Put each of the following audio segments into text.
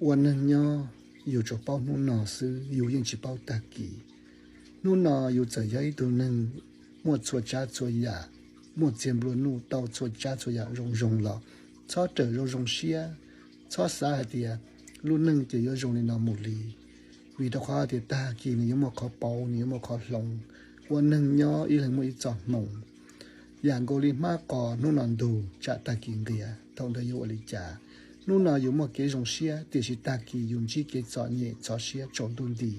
Ua neeg nyob yus tsuas paub hnub no xwb, yus yeej tsis paub tag kis. Hnub no yus txawm yog ib tug neeg muaj txhua tsav txhua yam, muaj txiag nplua nuj tau txhua tsav txhua yam zoo zoo los, txhob rawm zoo zoo siab, txhob xav hais tias lub neej ces yuav zoo li no mus li. Vim rau qhov tias tag kis nws yuav muaj qhov pauv, nws yuav muaj qhov hloov. Ua neeg nyob ib leeg muaj ib txoj hmoo. Yam nkaus li hmab qos hnub no ntug tsam tag kis nqias, thaum ntawd yuav ua li cas? Hnub no yus muaj kev zoo siab, tiam sis tag kis yus ntsib kev txom nyem txhov siab tsaus ntuj nti.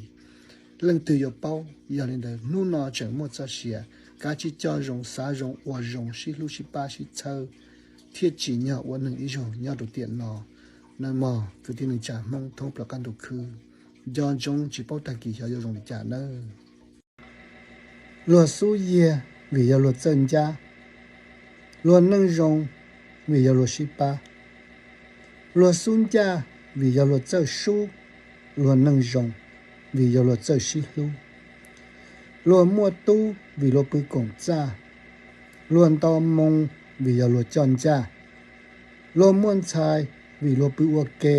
Leej twg yuav paub? Yog li ntawd hnub no tseem muaj txoj sia, kav tsij coj zoo, xav zoo, ua zoo, sib hlub sib pab sib txhawb, thiaj tsim nyog ua neeg ib zaug nyob rau tiam no. Nawb mog kwv tij neej tsa Hmoob thoob plaws qab ntuj khwb, nco ntsoov tsis paub tag kis xyov yuav zoo li cas nawb. Luag xub yiag vim yog luag txawj ncaj, luag neej zoo vim yog luag sib pab. Luag xub ncaj vim yog luag txawj sub, luag neej zoo vim yog luag txawj sib hlub. Luag muaj tub vim luag pw koom txaj, luag nto moo vim yog luag coj ncaj. Luag muaj ntxhais vim luag pw ua ke,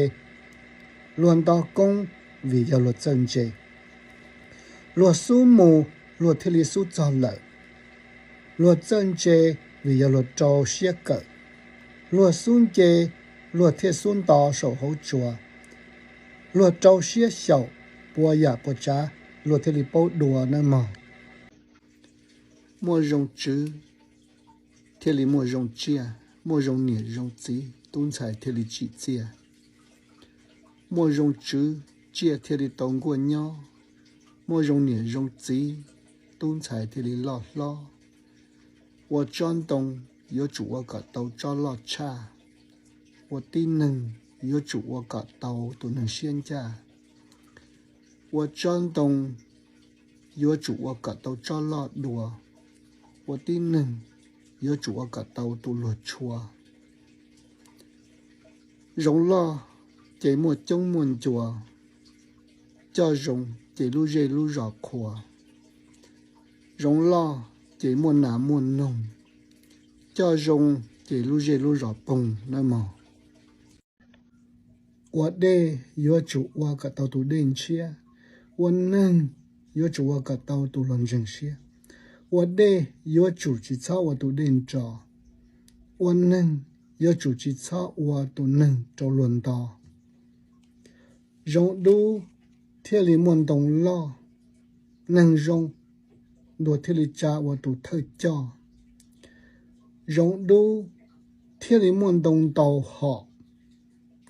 luag nto koob vim yog luag txawj ntse. Luag xub mus, luag thiaj li xub txog lawm. Luag txawj ntse vim yog luag rau siab kawm. Luag xub nce, luag thiaj xub nto saum hauv tsua. Luag rau siab xyaum pua yam pua tsav, luag thiaj li paub dua nawb mog. Muaj zoo tswv thiaj li muaj zoo tsiaj, muaj zoo niam zoo txiv tub ntxhais thiaj li tsim txiaj. Muaj zoo tswv, tsiaj thiaj li tau nkuaj nyob, muaj zoo niam zoo txiv tub ntxhais thiaj li loj hlob. Ua tsob ntoo yuav tsum ua kom tau tsob loj tshaj. Ua tib neeg yuav tsum ua kom tau tus neeg siab ncaj. Ua tsob ntoo yuav tsum ua kom tau tsob loj dua. Ua tib neeg yuav tsum ua kom tau tus luag tshua. Zoov loj ces muaj coob muaj ncua, coj zoo ces lub zej lub zos qhuas. Zoov loj ces muaj nas muaj noog, coj zoo ces lub zej lub zos poog nawb mog. Ua dej yuav tsum ua kom tau tus dej ntshiab, ua neeg yuav tsum ua kom tau tus luag ntseeg siab. Ua dej yuav tsum tsis txhob ua tus dej nro, ua neeg yuav tsum tsis txhob ua tus neeg rau luag nto. Zoov dub thiaj li muaj ntoo loj, neeg zoo luag thiaj li tsa ua tus thawj coj. Zoov dub thiaj li muaj ntoo ntau hom,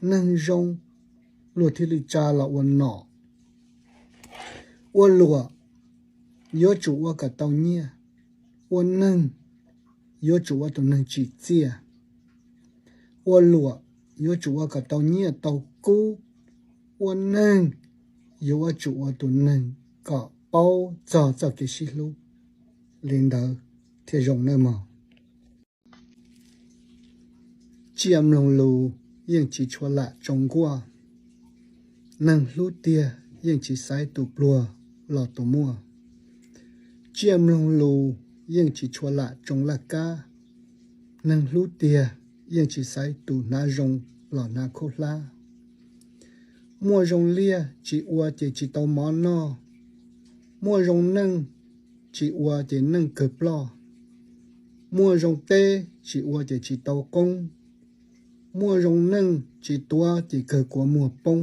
neeg zoo luag thiaj li tsa los ua nom. Ua luam yuav tsum ua kom tau nyiaj, ua neeg yuav tsum ua tus neeg tsim txiaj. Ua luam yuav tsum ua kom tau nyiaj tau kub, ua neeg yuav tsum ua tus neeg kom paub txog txoj kev sib hlub. Li ntawd thiaj zoo nawb mog. Tsiaj mloog lus yeej tsis tshua lam tsoo nkuaj, neeg hlub tiag yeej tsis xaiv tus pluag los tus muaj. Tsiaj mloog lus yeej tsis tshua lam tsoo laj kab, neeg hlub tiag yeej tsis xaiv tus hnav zoo los hnav khaub hlab. Muaj zoo liaj tsis ua ces tsis tau mov noj, muaj zoo neej tsis ua ces neej kawg ploj, muaj zoo teb tsis ua ces tsis tau qoob, muaj zoo neej tsis tuav ces kawg kua muag poob.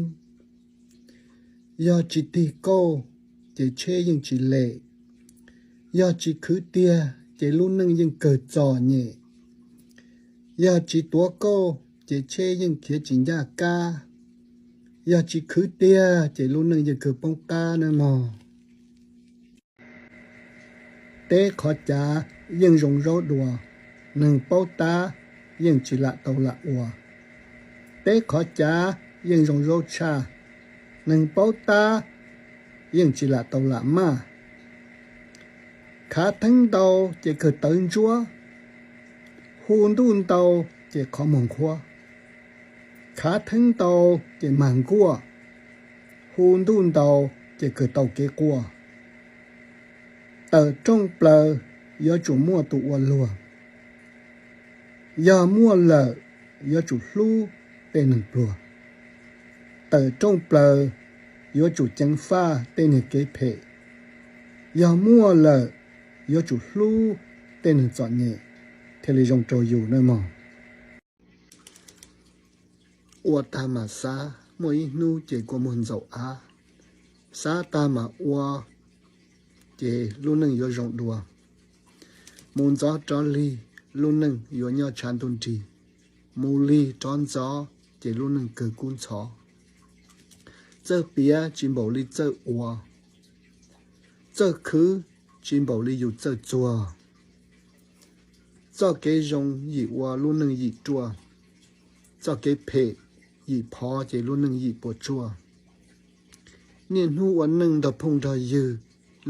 Yog tsis tig kauj ces tsheb yeej tsis lem, yog tsis khwv tiag ces lub neej yeej kawg txom nyem, yog tsis tuav kauj ces tsheb yeej khiav tsis ncaj kab, yog tsis khwv tiag ces lub neej yeej kawg poob qab nawb mog. Teb qhov cav yeej zoo zaub dua, neeg paub tab yeej tsis lam tau lam ua. Teb qhov cav yeej zoo zaub tshaj, neeg paub tab yeej tsis lam tau lam maj. Khav theeb ntau ces kawg tawv ntsuab, hu ntuj ntau ces qhov muag nqhuab. Khav theeb ntau ces mag nkuaj, hu ntuj ntau ces kawg tau kev quaj. Tawm rooj plaws yuav tsum muaj tus ua luag, yog muaj lawm yuav tsum hlub tej neeg pluag. Tawm rooj plaws yuav tsum ceev faj tej neeg kev phem. Yog muaj lawm, yuav tsum hlub tej neeg txom nyem thiaj li zoo rau yus nawb mog. Ua tag mam xav, muaj ib hnub ces kua muag ntxaum av. Xav tag mam ua, ces lub neej yuav zoo dua. Mus ntxov rov lig, lub neej yuav nyob tshav ntuj nrig. Mus lig rov ntxov, ces lub neej kawg kub ntxhov. Txawj piav tsis npaum li txawj ua, txawj khwv tsis npaum li yus txawj txuag. Txoj kev zoo yim ua lub neej yim ruaj, txoj kev phem yim phov ces lub neej yim puas tsuaj. Niaj hnub ua neej nrog phooj nrog ywg,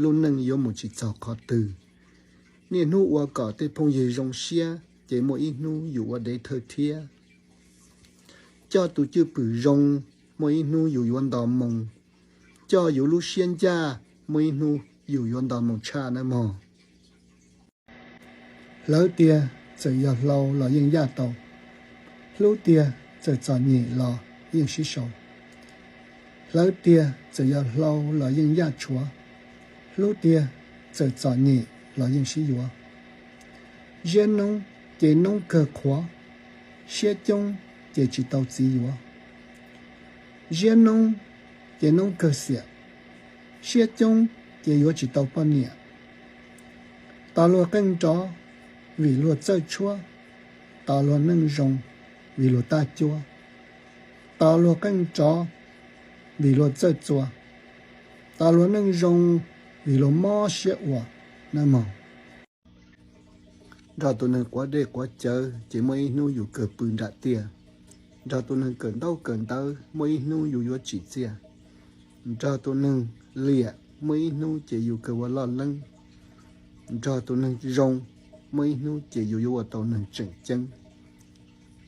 lub neej yuav mus tsis txog qhov twg. Niaj hnub ua kom tej phooj ywg zoo siab, ces muaj ib hnub yus ua dev thawj thiab. Coj tus cwj pwm zoo, muaj ib hnub yus yuav nto moo. Coj yus lub siab ncaj, muaj ib hnub yus yuav nto moo tshaj nawb mog. Hlawv tiag txawm yog hlau los yeej yaj tau, hlub tiag txawm txom nyem los yeej sib sau. Hlawv tiag txawm yog hlau los yeej yaj tshuav, hlub tiag txawm txom nyem los yeej sib yuav. Ziab noob ces noob kawg qhuav, siab coob ces tsis tau txiv yuav. Ziab noob ces noob kawg xiam, siab coob ces yuav tsis tau poj niam. Tos luag qeej nrov vim luag txawj tshuab, tos luag neej zoo vim luag tab cuab. Tos luag qeej nrov vim luag txawj txuas, tos luag neej zoo vim luag mob siab ua nawb mog. Nrog tus neeg quav dej quav cawv ces muaj ib hnub yus kawg pw nram tiaj. Nrog tus neeg kawm ntaub kawm ntawv muaj ib hnub yus yuav tsim txiaj. Nrog tus neeg liam muaj ib hnub ces yus kawg ua loj leeb. Nrog tus neeg zoo muaj ib hnub ces yus yuav ua tau neeg tseem ceeb.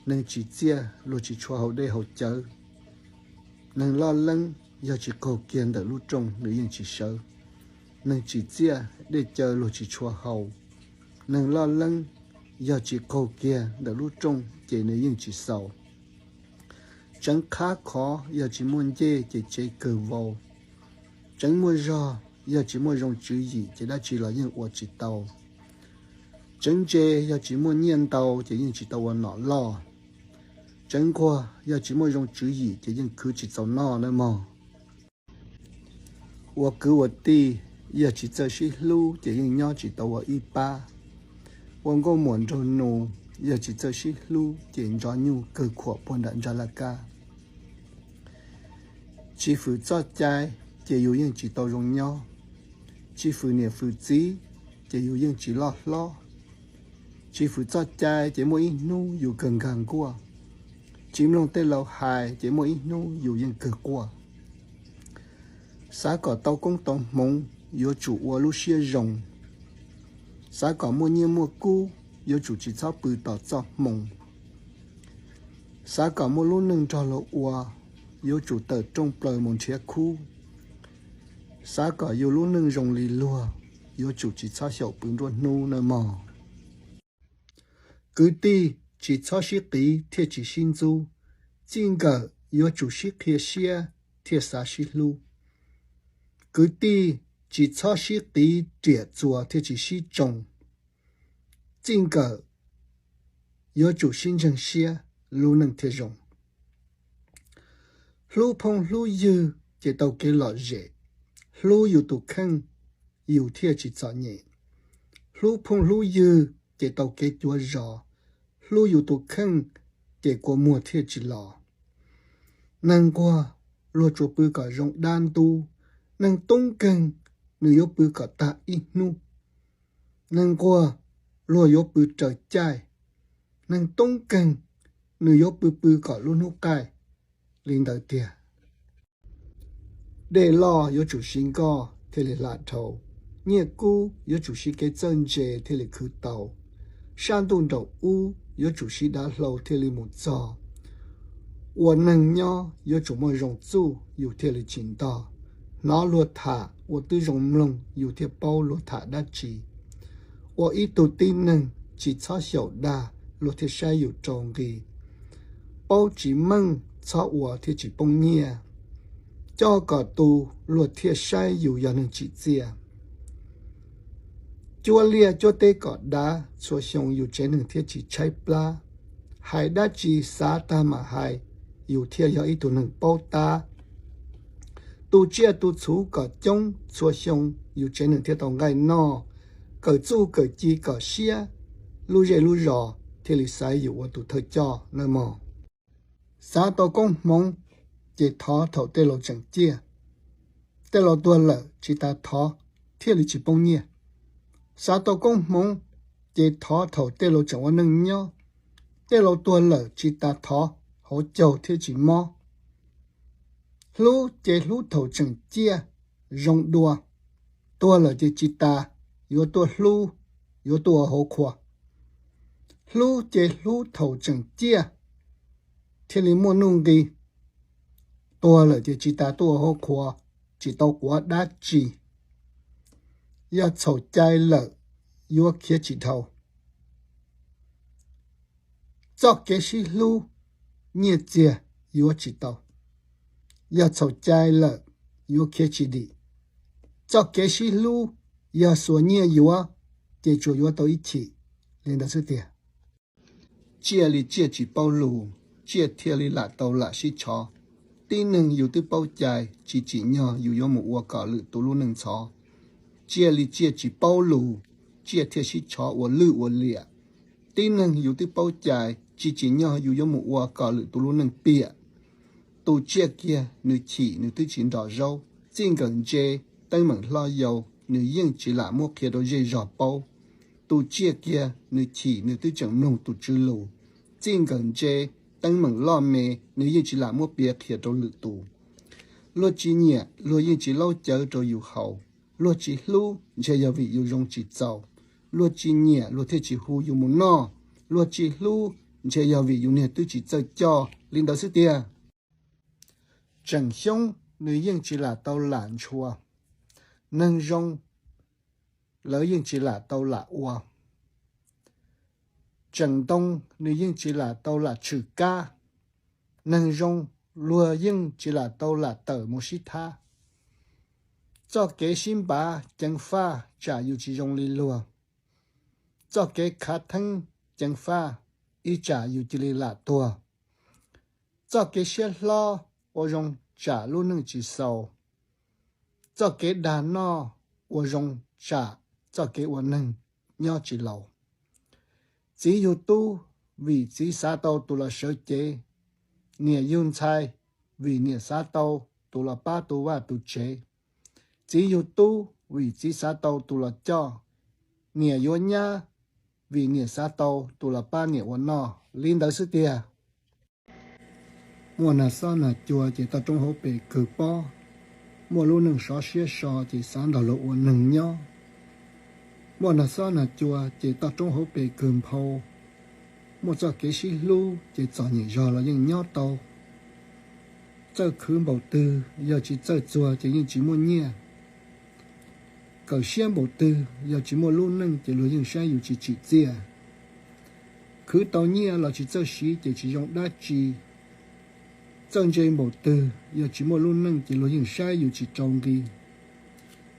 Neeg tsim txiaj luag tsis tshua haus dej haus cawv. Neeg loj leeb yog tsis qaug kiag ntawm lub rooj nws yeej tsis sawv. Neeg tsim txiaj dej cawv luag tsis tshua haus. Neeg loj leeb yog tsis qaug kiag ntawm lub rooj ces nws yeej tsis xaus. Tseev qhab khov yog tsis muaj ncej ces tsev kawg vau. Tseev muaj zog yog tsis muaj zoo tswv yim ces dab tsi los yeej ua tsis tau. Tseev ntse yog tsis muaj nyiaj ntau ces yeej tsis tau ua nom loj. Tseev nquag yog tsis muaj zoo tswv yim ces yeej khwv tsis txaus noj nawb mog. Ua kwv ua tij yog tsis txawj sib hlub ces yeej nyob tsis tau ua ib pab. Ua nkauj muam nraug nus yog tsis txawj sib hlub ces ntsov nyuj kawg khuam puag nram ntsa laj kab. Tsis fwm txoj cai ces yus yeej tsis tau zoo nyob. Tsis fwm niam fwm txiv ces yus yeej tsis loj hlob. Tsis fwm txoj cai ces muaj ib hnub yus kawg nkag nkuaj. Tsis mloog tej laus hais ces muaj ib hnub yus yeej kawg quaj. Xav kom tau koob tau hmoov yuav tsum ua lub siab zoo. Xav kom muaj nyiaj muaj kub yuav tsum tsis txhob pw tos txoj hmoo. Xav kom muaj lub neej nrog luag ua yuav tsum tawm rooj plaws mus nrhiav khub. Xav kom yus lub neej zoo li luag yuav tsum tsis txhob xyaum pw nruab hnub nawb mog. Kwv tij, tsis txhob sib qiv thiaj tsis sib ntxub. Txij nkawm yuav tsum sib qhia siab thiaj xav sib hlub. Kwv tij, tsis txhob sib qiv riam txuas thiaj tsis sib tsoo. Txij nkawm yuav tsum sib ntseeg siab, lub neej thiaj zoo. Hlub phooj hlub ywg ces tau kev lom zem. Hlub yus tus kheej, yus thiaj tsis txom nyem. Hlub phooj hlub ywg ces tau kev cuav zos. Hlub yus tus kheej ces kua muag thiaj tsis los. Neeg nquag luag tsuas pw kom zoo dab ntub. Neeg tub nkeeg nws yuav pw kom tag ib hnub. Neeg nquag luag yuav pw raws caij. Neeg tub nkeeg nws yuav pw pw kom lub hnub qaij li ntawd tiag. Dej loj yuav tsum siv nkoj thiaj li hla dhau. Nyiaj kub yuav tsum siv kev txawj ntse thiaj li khwv tau. Sab ntuj nraum ub yuav tsum siv dav hlau thiaj li mus txog. Ua neeg nyob yuav tsum muaj zoo txuj yus thiaj li tsis ntog. Hnov luag tham ua tib zoo mloog yus thiaj paub luag tham dab tsi. Ua ib tug tib neeg tsis txhob xyaum dag luag thiaj saib yus rau nqi. Paub tsis meej txhob ua thiaj tsis poob nyiaj. coj kom tu, luag thiaj saib yus yog neeg tsim txiaj. Cuab liaj cuab teb kom dav, txhua xyoo yus tsev neeg thiaj tsis tshaib plab. Hais dab tsi xav tag mam hais, yus thiaj yog ib tug neeg paub tab. Tu tsiaj tu txhuv kom coob, txhua xyoo yus tsev neeg thiaj tau nqaij noj. Kawm txuj kawm ci kom siab, lub zej lub zos thiaj li xaiv yus ua tus thawj coj nawb mog. Xav tau koob hmoov, ces thov thaum tej laus tseem ciaj. Tej laus tuag lawm tsis tas thov, thiaj li tsis poob nyiaj. Xav tau koob hmoov, ces thov thaum tej laus tseem ua neej nyob. Tej laus tuag lawm tsis tas thov, hauv caug thiaj tsis mob. Hlub ces hlub thaum tseem ciaj, zoo dua. Tuag lawm ces tsis tas, yuav tuaj hlub, yuav tuaj ua hauv qhua. Hlub ces hlub thaum tseem ciaj, thiaj li muaj nuj nqis. Tuag lawm ces tsis tas tuaj ua hauv qhua, tsis tau quav dab tsi. Yog txhaum cai lawm, yuav khiav tsis dhau. Txoj kev sib hlub, nyiaj txiag yuav tsis tau. Yog txhaum cai lawm, yuav khiav tsis dim. Txoj kev sib hlub, yog xuas nyiaj yuav, ces tsuas yuav tau ib chim li ntawd xwb tiag. Tsiaj li tsiaj tsis paub lus, tsiaj thiaj li lam tau lam sib tshov. Tib neeg yus twb paub cai, tsis tsim nyog yus yuav mus ua kom lwm tus lub neej ntxhov. Tsiaj li tsiaj tsis paub lus, tsiaj thiaj sib tshov ua lwj ua liam. Tib neeg yus twb paub cai, tsis tsim nyog yus yuav mus ua kom lwm tus lub neej piam. Tus tsiaj kiag nws chim nws twb tsis nrog zaub, txij nkawm ntse teeb meem hlob yau nws yeej tsis lam muab qhia rau zej zog paub. Tus tsiaj kiag nws chim nws twb tseem mloog tus tswv lus, txij nkawm ntse teeb meem loj me nws yeej tsis lam muab piav qhia rau lwm tus. Luag tsis nyiam luag yeej tsis laub cawv rau yus haus. Luag tsis hlub ntshe yog vim yus zoo tsis txaus. Luag tsis nyiam luag thiaj tsis hu yus mus noj. Luag tsis hlub ntshe yog vim yus niag twb tsis txawj coj li ntawd xwb tiag. Tseem xyoob nws yeej tsis lam tau lam ntshua. Neeg zoo lawv yeej tsis lam tau lam ua. Tseem ntoo nws yeej tsis lam tau lam tshwm kab. Neeg zoo luag yeej tsis lam tau lam tawm mus sib thab. Txoj kev sib npav ceev faj tsam yus tsis zoo li luag. Txoj kev khav theeb ceev faj ib tsam yus cia li lam tuag. Txoj kev siab hlob ua zoo tsam lub neej tsis xaus. Txoj kev dag noj ua zoo tsam txoj kev ua neeg nyob tsis laus. Txiv yug tub vim txiv xav tau tus los sawv cev. Niam yug ntxhais vim niam xav tau tus los pab tu vaj tu tsev. Txiv yug tub vim txiv xav tau tus los coj. Niam yuav nyab vim niam xav tau tus los pab niam ua noj li ntawd xwb tiag. Muaj nag xob nag cua ces toj roob hauv pes kawg pob. Muaj lub neej sov siab so ces xav nrog luag ua neeg nyob. Muaj nag xob nag cua ces toj roob hauv pes kawg nphau. Muaj txoj kev sib hlub ces txom nyem zog los yeej nyob tau. Txawj khwv npaum twg yog tsis txawj txuag ces yeej tsis muaj nyiaj. Kawm siab npaum twg yog tsis muaj lub neej ces luag yeej saib yus tsis tsim txiaj. Khwv tau nyiaj los tsis txawj siv ces tsis zoo dab tsi. Txawj ntse npaum twg yog tsis muaj lub neej ces luag yeej saib yus tsis rau nqi.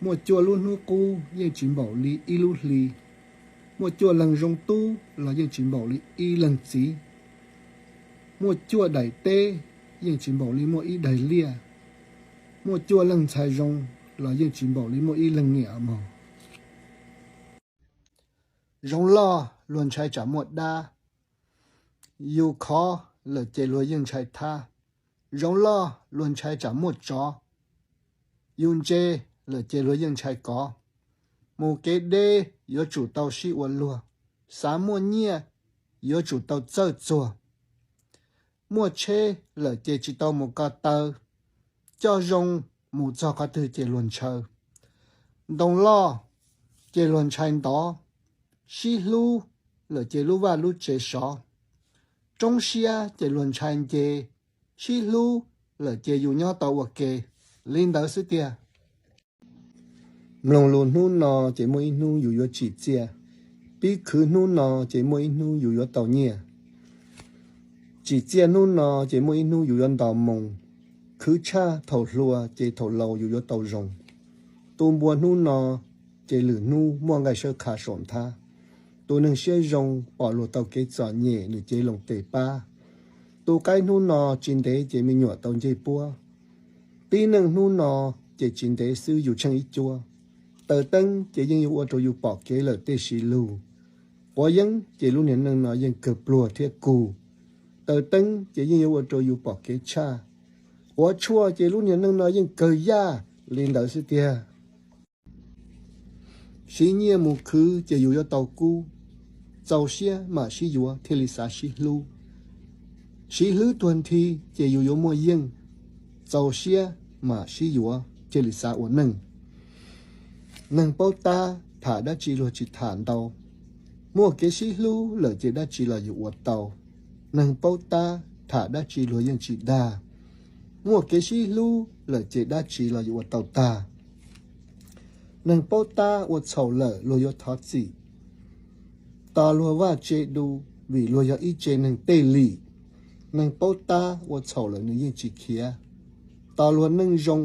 Muaj cuaj lub hnub qub yeej tsis npaum li ib lub hli. Muaj cuaj leeg zoo tub los yeej tsis npaum li ib leeg txiv. Muaj cuaj daim teb yeej tsis npaum li muaj ib daim liaj. Muaj cuaj leeg ntxhais zoo los yeej tsis npaum li muaj ib leeg niam mog. Zoov loj luag ntshai tsam muaj dab. Yus khov lawm ces luag yeej ntshai thab. Zoov loj luag ntshai tsam muaj tsov. Yus ntse lawm ces luag yeej ntshai kov. Mus kev deb yuav tsum tau sib ua luag. Xav muaj nyiaj yuav tsum tau txawj txuag. Muaj tsheb lawm ces tsis tau mus ko taw. Coj zoo mus txog qhov twg ces luag ntshaw. Ntoo loj ces luag ntshai ntov. Sib hlub lawm ces lub vaj lub tsev sov. Roob siab ces luag ntshai nce. Sib hlub lawm ces yus nyob tau ua ke li ntawd xwb tiag. Mloog lus hnub no ces muaj ib hnub yus yuav tsim txiaj. Pib khwv hnub no ces muaj ib hnub yus yuav tau nyiaj. Tsim txiaj hnub no ces muaj ib hnub yus yuav nto moo. Khwv tshaj thaum hluas ces thaum laus yus yuav tau zoo. Tus npua hnub no ces lwm hnub muaj nqaij sawb qha saum nthab. Tus neeg siab zoo pom luag tau kev txom nyem nws cev loo tes pab. Tus qaib hnub no tsis ntev ces me nyuam tau ncej puab. Tib neeg hnub no ces tsis ntev xwb yus tsheej ib cuab. Taws teeb ces yeej yuav ua rau yus pom kev lawm tej siv lug. Quav yeeb ces lub niag neej no yeej kawg pluag thiab kug. Taws teeb ces yeej yuav ua rau yus pom kev tshaj. Quav tshuaj ces lub niag neej no yeej kawg yaj li ntawd xwb tiag. Siv nyiaj mus khwv ces yus yuav tau kub. Txaus siab mam sib yuav thiaj li xav sib hlub. Siv hlwb tuag nthi ces yus yuav muaj yeej. Txaus siab mam sib yuav thiaj li xav ua neej. Neeg paub tab tham dab tsi luag tsis tham ntau. Muaj kev sib hlub lawm ces dab tsi los yus ua tau. Neeg paub tab tham dab tsi luag yeej tsis dag. Muaj kev sib hlub lawm ces dab tsi los yus ua tau tag. Neeg paub tab ua txhaum lawm luag yuav thov txim. Tos luag vaj tse du, vim luag yog ib tse neeg tej lim. Neeg paub tab ua txhaum lawm nws yeej tsis khiav. Tos luag neej zoo,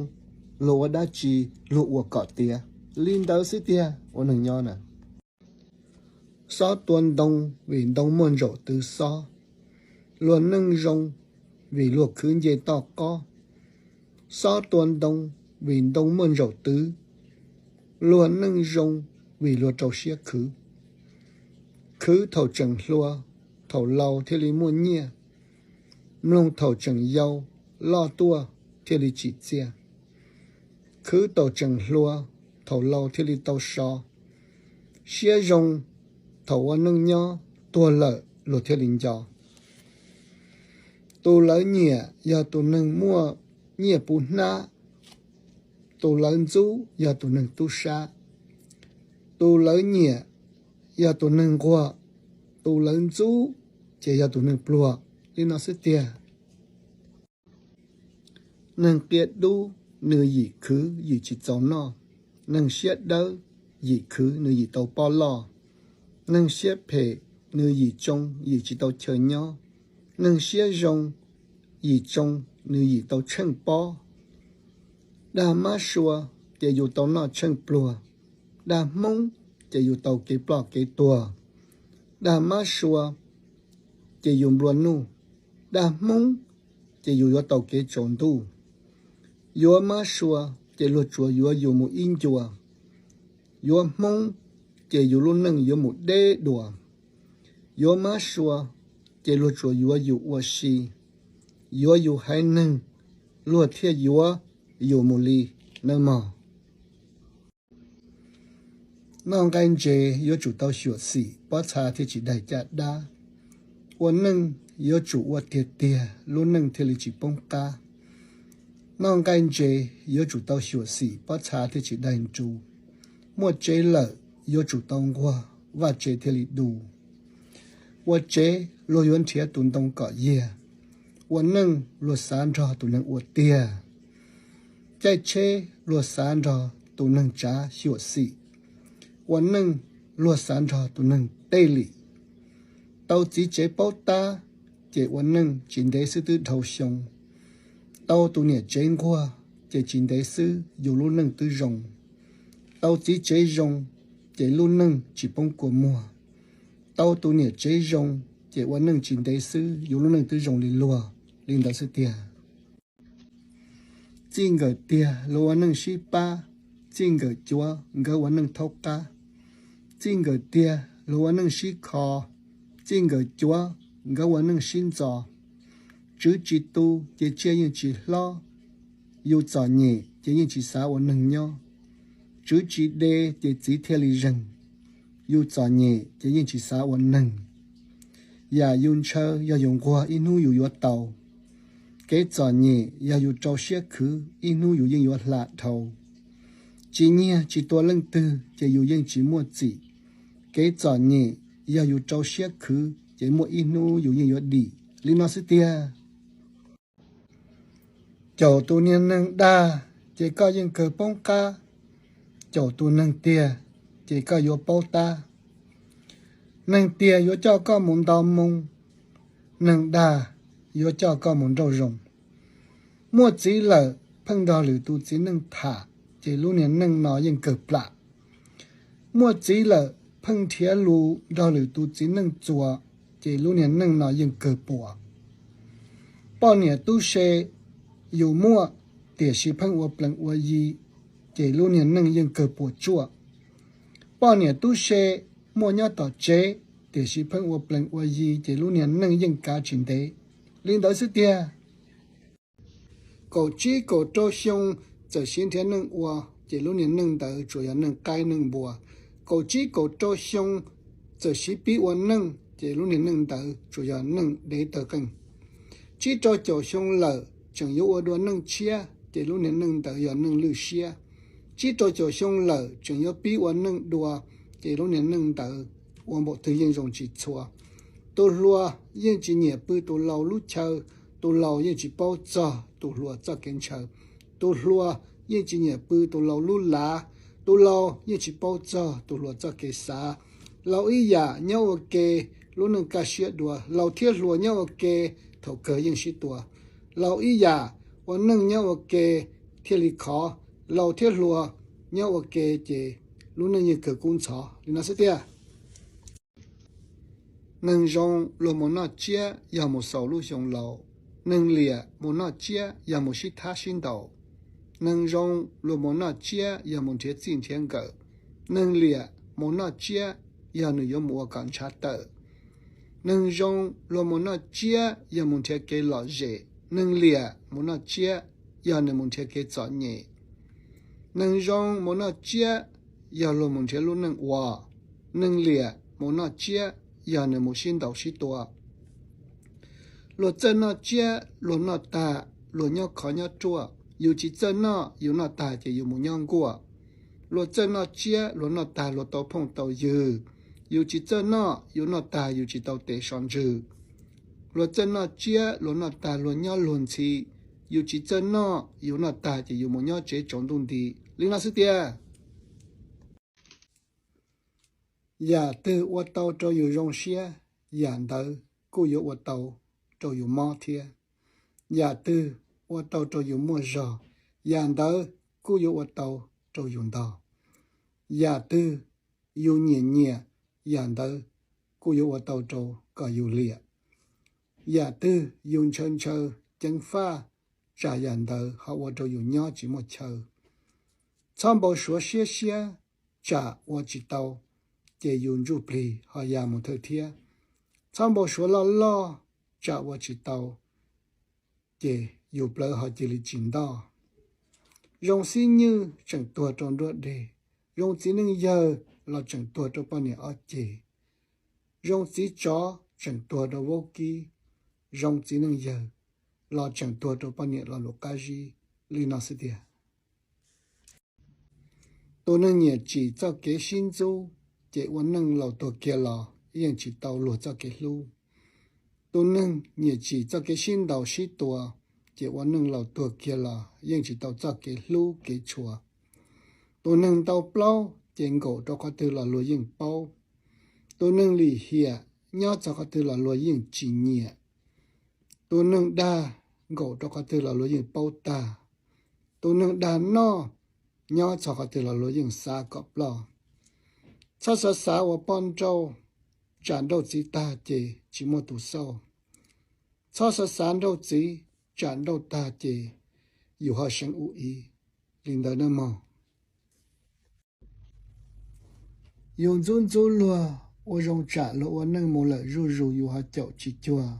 luag ua dab tsi, luag ua kom tiav. Li ntawd xwb tiag ua neeg nyob na. Xob tua ntoo, vim ntoo muaj ntsaum twv xob. Luag neej zoo, vim luag khwv nce toj qob. Xob tua ntoo, vim ntoo muaj ntsaum twv. Luag neej zoo, vim luag rau siab khwv. Khwv thaum tseem hluas, thaum laus thiaj li muaj nyiaj. Mloog thaum tseem yau, loj tuaj thiaj li tsim txiaj. Khwv thaum tseem hluas, thaum laus thiaj li tau so. Siab zoo, thaum ua neej nyob, tuag lawm luag thiaj li nco. Tus lawv nyiam yog tus neeg muaj nyiaj puv hnab. Tus lawv ntxub yog tus neeg tub sab. Tus lawv nyiam yog tus neeg nquag. Tus lawv ntxub ces yog tus neeg pluag. Li no xwb tiag. Neeg qia dub, nws yim khwv yim tsis txaus noj. Neeg siab dawb, yim khwv nws yim tau pob loj. Neeg siab phem, nws yim tsoo yim tsis tau chaw nyob. Neeg siab zoo, yim tsoo nws yim tau tsheej pob. Dag mab sua, ces yus tau noj tsheej pluag. Dag hmoob, ces yus tau kev ploj kev tuag. Dag mab sua, ces yus nplua nuj. Dag hmoob, ces yus yuav tau kev tsaus ntuj. Yuav mab sua, ces luag tsuas yuav yus mus ib ncua. Yuav hmoob, ces yus lub neej yuav mus deb dua. Yuav mab sua, ces luag tsuas yuav yus ua si. Yuav yus haiv neeg, luag thiaj yuav yus mus li nawb mog. Noj nqaij ntses yuav tsum tau xyuam xim pob txha thiaj tsis daig caj dab. Ua neej yuav tsum ua tiag tiag lub neej thiaj li tsis poob qab. Noj nqaij ntses yuav tsum tau xyuam xim pob txha thiaj tsis daig nru. Muaj tsev lawm yuav tsum tau nquag vaj tse thiaj li du. Ua tsev luag yuav nrhiav tus ntoo kom yiag. Ua neej luag xav nrog tus neeg ua tiag. Caij tsheb luag xav nrog tus neeg tsav xyuam xim. Ua neej luag xav nrog tus neeg tej lim. Tau txiv tsev paub tab, ces ua neej tsis ntev xwb twb dhau xyoo. Tau tus niam tsev nquag, ces tsis ntev xwb yus lub neej twb zoo. Tau txiv tsev zoo, ces lub neej tsis poob kua muag. Tau tus niam tsev zoo, ces ua neej tsis ntev xwb yus lub neej twb zoo li luag li ntawd xwb tiag. Txij nkawm tiag luag ua neej sib pab, txij nkawm cuav nkawd ua neej thaub qab. Txij nkawm tiag luag ua neej sib kho, txij nkawm cuav nkawd ua neej sib ntxo. Tswv tsis tu ces tsiaj yeej tsis hlob, yus txom nyem ces yeej tsis xav ua neeg nyob. Tswv tsis de ces txiv thiaj li zeeg, yus txom nyem ces yeej tsis xav ua neeg. Yam yus ntshaw yog yus nquag ib hnub yus yuav tau. Kev txom nyem yog yus rau siab khwv ib hnub yus yeej yuav hla dhau. Tsis nyiag tsis tua leej twg ces yus yeej tsis muaj txim. Kev txom nyem yog yus rau siab khwv ces muaj ib hnub yus yeej yuav dim li no xwb tiag. Caum tus niag neeg dag ces koj yeej kawg poob qab. Caum tus neeg tiag ces koj yuav paub tab. Neeg tiag yuav coj koj mus nto moo, neeg dag yuav coj koj mus nrauj zoov. Muaj txiv lawm pheej nrog lwm tus txiv neej tham, ces lub niag neej no yeej kawg plam. Muaj txiv lawm pheej nrhiav lus nrog lwm tus txiv neej txuas, ces lub niag neej no yeej kawg puas. Poj niam tub se yus muaj, tiam sis pheej ua plees ua yi, ces lub niag neej yeej kawg puas tsuaj. Poj niam tub se muaj nyob tom tsev, tiam sis pheej ua plees ua yi, ces lub niag neej yeej kav tsis ntev. Li ntawd xwb tiag. Kaum tsib kaum rau xyoo txawm siv nrhiav neej ua, ces lub niag neej ntawd tsuas yog neej qaib neej npua. Kaum tsib kaum rau xyoo txawm siv pib ua neej, ces lub niag neej ntawd tsuas yog neej dev tawg qeej. Tsib rau caum xyoo lawm tseem yuav ua dua neej tshiab, ces lub niag neej ntawd yog neej lwj siab. Tsib rau caum xyoo lawm tseem yuav pib ua neej dua, ces lub niag neej ntawd ua npaum twg yeej zoo tsis txhua. Tus hluas yeej tsis nyiam pw tus laus lub chaw, tus laus yeej tsis paub txog tus hluas txoj kev ntshaw. Tus hluas yeej tsis nyiam pw tus laus lub lav, tus laus yeej tsis paub txog tus hluas txoj kev xav. Laus ib yam nyob ua ke, lub neej kaj siab dua, laus thiab hluas nyob ua ke, thaum kawg yeej sib tua. Laus ib yam ua neej nyob ua ke thiaj li khov, laus thiab hluas nyob ua ke ces lub neej yeej kawg kub ntxhov li no xwb tiag. Neeg zoo luag mus noj tsiab yog mus xaus lub xyoo laus. Neeg liam mus noj tsiab yog mus sib thab sib ntaus. Neeg zoo luag mus noj tsiab yog mus nrhiav txij nrhiav nkawm. Neeg liam mus noj tsiab yog nws yuav mus ua kom ntshav tawm. Neeg zoo luag mus noj tsiab yog mus nrhiav kev lom zem. Neeg liam mus noj tsiab yog nws mus nrhiav kev txom nyem. Neeg zoo mus noj tsiab yog luag mus nrhiav lub neej ua. Neeg liam mus noj tsiab yog nws mus sib ntaus sib tua. Luag txawj noj tsiab luag noj tag, luag nyob khov nyob ruaj. Yus tsis txawj noj, yus noj tag ces yus mus nyob nkuaj. Luag txawj noj tsiab luag noj tag luag tau phooj tau ywg. Yus tsis txawj noj, yus noj tag yus tsis tau tes so ntswg. Luag txawj noj tsiab luag noj tag luag nyob luag ntxhi. Yus tsis txawj noj, yus noj tag ces yus mus nyob tsev tsaus ntuj nti li no xwb tiag. Yam twg ua tau rau yus zoo siab, yam ntawd kuj yuav ua tau rau yus mob thiab. Yam twg ua tau rau yus muaj zog, yam ntawd kuj yuav ua tau rau yus ntog. Yam twg yus nyiam nyiam, yam ntawd kuj yuav ua tau rau kom yus liam. Yam twg yus ntshaw ntshaw ceev faj, tsam yam ntawd ho ua rau yus nyob tsis muaj chaw. Txhob npau suav siab siab, tsam ua tsis tau, ces yus ntsuj plig ho ya mus thawj thiab. Txhob npau suav loj loj, tsam ua tsis tau, ces yus plawv ho cia li tsis ntoj. Zoo xib nywj tseem tuag rau nruab deg, zoo txiv neej yawg los tseem tuag rau poj niam ob ceg. Zoo txiv tsov tseem tuag rau vaub kib, zoo txiv neej yawg los tseem tuag rau poj niam lo lus qab zib li no xwb tiag. Tus neeg nyiam tsim txoj kev sib ntxub, ces ua neej laus tuag kiag los yeej tsis tau luag txoj kev hlub. Tus neeg nyiam tsim txoj kev sib ntaus sib tua, ces ua neej laus tuag kiag los yeej tsis tau txoj kev hlub kev tshua. Tus neeg ntau plaub, ces nkaum rau qhov twg los luag yeej paub. Tus neeg lim hiam, nyob txog qhov twg los luag yeej tsis nyiam. Tus neeg dag, nkaum rau qhov twg los luag yeej paub tag. Tus neeg dag noj, nyob txog qhov twg los luag yeej xav kom ploj. Txhob xav xav ua poj nrauj, tsam nrauj txiv tag ces tsis muaj tus xauj. Txhob xav xav nrauj txiv, tsam nrauj tag ces yus ho seev ua ib li ntawd nawb mog. Yus ntxub ntxub luag, ua zoo tsam luag ua neej mus lawm zuj zus yus ho caum tsis cuag.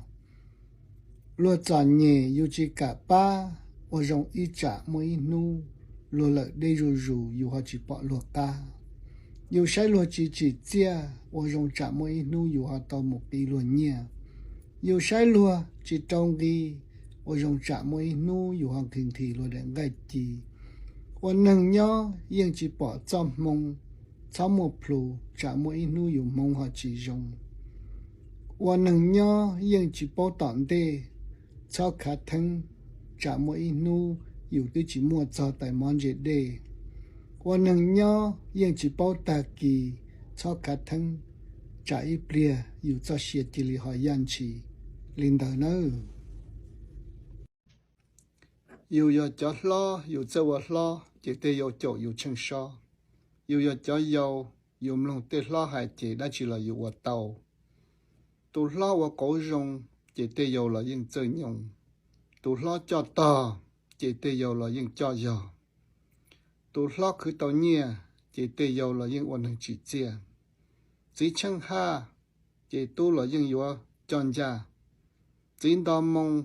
Luag txom nyem yus tsis kam pab, ua zoo ib tsam muaj ib hnub luag lawm deb zuj zus yus ho tsis pom luag qab. Yus saib luag tsis tsim txiaj, ua zoo tsam muaj ib hnub yus ho tau mus qiv luag nyiaj. Yus saib luag tsis rau nqi, ua zoo tsam muaj ib hnub yus ho nqhis nqhis luag daim nqaij ci. Ua neeg nyob yeej tsis pom txoj hmoo, txhob muaj plhus tsam muaj ib hnub yus hmoov ho tsis zoo. Ua neeg nyob yeej tsis paub tom ntej, txhob khav theeb tsam muaj ib hnub yus twb tsis muaj txog tais mov ntse dej. Ua neeg nyob yeej tsis paub tag kis, txhob khav theeb tsam ib pliag yus txoj sia cia li ho yaj ntshis li ntawd nawb. Yus yog cov hlob, yus txawj ua hlob, ces tej yau caum yus tsheej sob. Yus yog cov yau, yus mloog tej hlob hais ces dab tsi los yus ua tau. Tus hlob ua qauv zoo, ces tej yau los yeej txawj nyoo. Tus hlob coj tog, ces tej yau los yeej coj yog. Tus hlob khwv tau nyiaj, ces tej yau los yeej ua neeg tsim txiaj. Txiv tsheej haj, ces tub los yeej yuav coj ncaj. Txiv nto moo,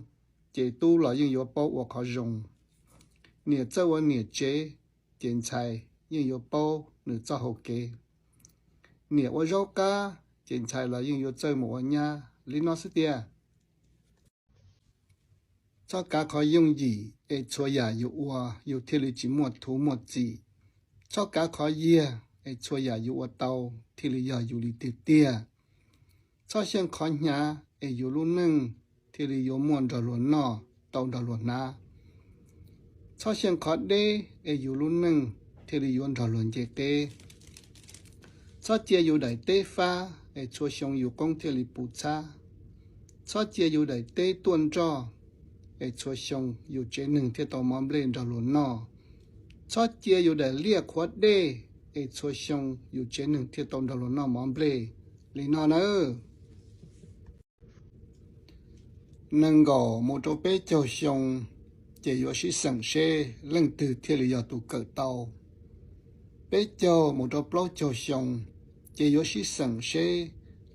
ces tub los yeej yuav paub ua qhov zoo. Niam txawj ua niam tsev, ces ntxhais yeej yuav paub nws txoj hau kev. Niam ua zaub qab, ces ntxhais los yeej yuav txawj mus ua nyab li no xwb tiag. Txhob kav qhov yooj yim es txhua yam yus ua yus thiaj li tsis muaj thuv muaj txim. Txhob kav qhov yiag es txhua yam yus ua tau thiaj li yog yus li tiag tiag. Txhob xyeej qhov hnyav es yus lub neej thiaj li yuav muaj nrog luag noj, tau nrog luag hnav. Txhob xyeej qhov deb es yus lub neej thiaj li yuav nrog luag nce qeb. Txhob cia yus daim teb fab es txhua xyoo yus qoob thiaj li puv txhab. Txhob cia yus daim teb tuaj nroj es txhua xyoo yus tsev neeg thiaj tau mov nplej nrog luag noj. Txhob cia yus daim liaj qhuav dej es txhua xyoo yus tsev neeg thiaj tau nrog luag noj mov nplej li no nawb. Nees nkaum mus rau peb caug xyoo, ces yuav sib xeem seb leej twg thiaj li yog tus kawm tau. Peb caug mus rau plaub caug xyoo, ces yuav sib xeem seb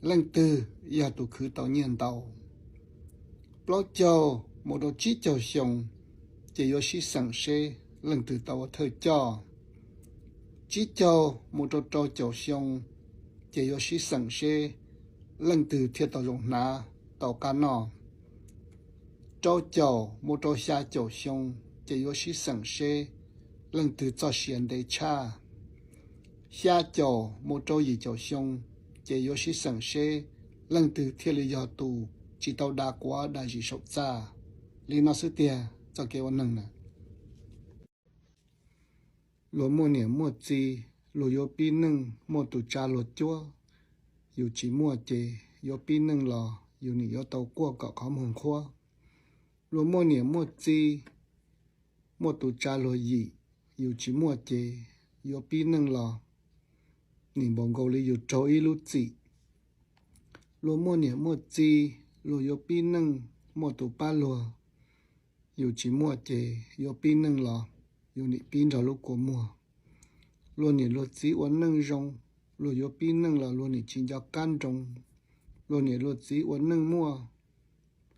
leej twg yog tus khwv tau nyiaj ntau. Plaub caug mus rau tsib caug xyoo, ces yuav sib xeem seb leej twg tau ua thawj coj. Tsib caug mus rau rau caum xyoo, ces yuav sib xeem seb leej twg thiaj tau zoo hnav, tau qab noj. Rau caum mus rau xya caum xyoo, ces yuav sib xeem seb leej twg txoj sia ntev tshaj. Xya caum mus rau yim caum xyoo, ces yuav sib xeem seb leej twg thiaj li yog tus tsis tau da quav da zis saum txaj. Li no xwb tiag txoj kev ua neeg na. Luag muaj niam muaj txiv, luag yuav pib neej muaj tus tsa luag cuab. Yus tsis muaj ces yuav pib neej los yus nim yuav tau quaj kom qhov muag nqhuab. Luag muaj niam muaj txiv, muaj tus tsa luag yim. Yus tsis muaj ces yuav pib neej los nim npaum nkaus li yus raug ib lub txim. Luag muaj niam muaj txiv, luag yuav pib neej muaj tus pab luag. Yus tsis muaj ces yuav pib neej los yus nim pib nrog lub kua muag. Luag niam luag txiv ua neej zoo, luag yuav pib neej los luag nim tsis nco qab nroo. Luag niam luag txiv ua neej muaj,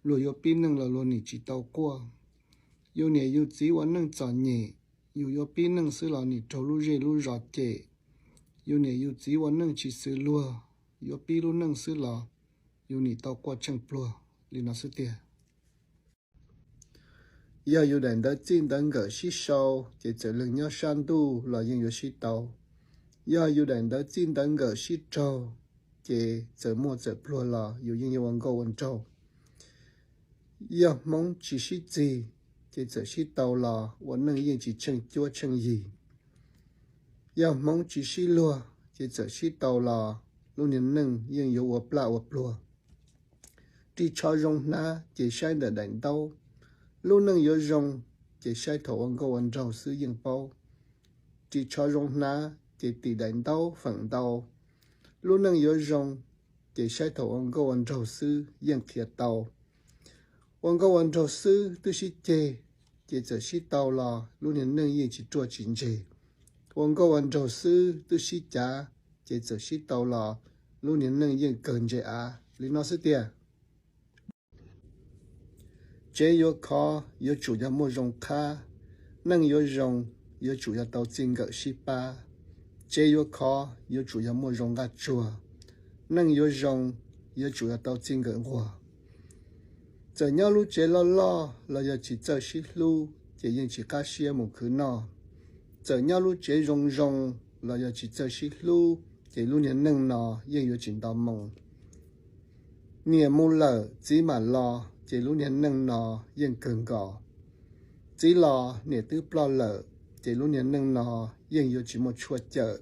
luag yuav pib neej los luag nim tsis tau quaj. Yus niam yus txiv ua neej txom nyem, yus yuav pib neej xwb los nim raug lub zej lub zos cem. Yus niam yus txiv ua neej tsis xws luag, yuav pib lub neej xwb los yus nim tau quaj tsheej pluag li no xwb tiag. Yog yus daim ntawv txij ntawv nkawm sib sau, ces txawm leeg nyob sab ntuj los yeej yuav sib tau. Yog yus daim ntawv txij ntawv nkawm sib raug, ces txawm muaj txawm pluag los yus yeej yuav ua nkauj ua nraug. Yog hmoov tsis sib txig, ces txawm sib tau los ua neej yeej tsis tsheej cuab tsheej yig. Yog hmoov tsis sib luag, ces txawm sib tau los lub niag neej yeej yuav ua plaj ua pluag. Ris tsho zoo hnav ces saib ntawm daim ntaub. Lub neej yuav zoo ces saib thaum ua nkauj ua nraug xwb yeej paub. Ris tsho zoo hnav ces tim daim ntaub feem ntau. Lub neej yuav zoo ces saib thaum ua nkauj ua nraug xwb yeej qhia tau. Ua nkauj ua nraug xwb twb sib ceg, ces txawm sib tau los lub niag neej yeej tsis ruaj tsis ntseg. Ua nkauj ua nraug xwb twb sib cav, ces txawm sib tau los lub niag neej yeej kawg ntse av li no xwb tiag. Tsev yuav khov yuav tsum yog muaj zoo qhab, neej yuav zoo yuav tsum yog tau txij nkawm sib pab. Tsev yuav khov yuav tsum yog muaj zoo nqaj tsuag, neej yuav zoo yuav tsum yog tau txij nkawm nquag. Txawm nyob lub tsev loj loj los yog tsis txawj sib hlub ces yeej tsis qab siab mus khwv noj. Txawm nyob lub tsev zoo zoo los yog tsis txawj sib hlub ces lub niag neej no yeej yuav tsis nto moo. Niam mus lawm txiv mam los ces lub niag neej no yeej kawg nkaus. Txiv los niam twb ploj lawm ces lub niag neej no yeej yuav tsis muaj tshuaj cawm.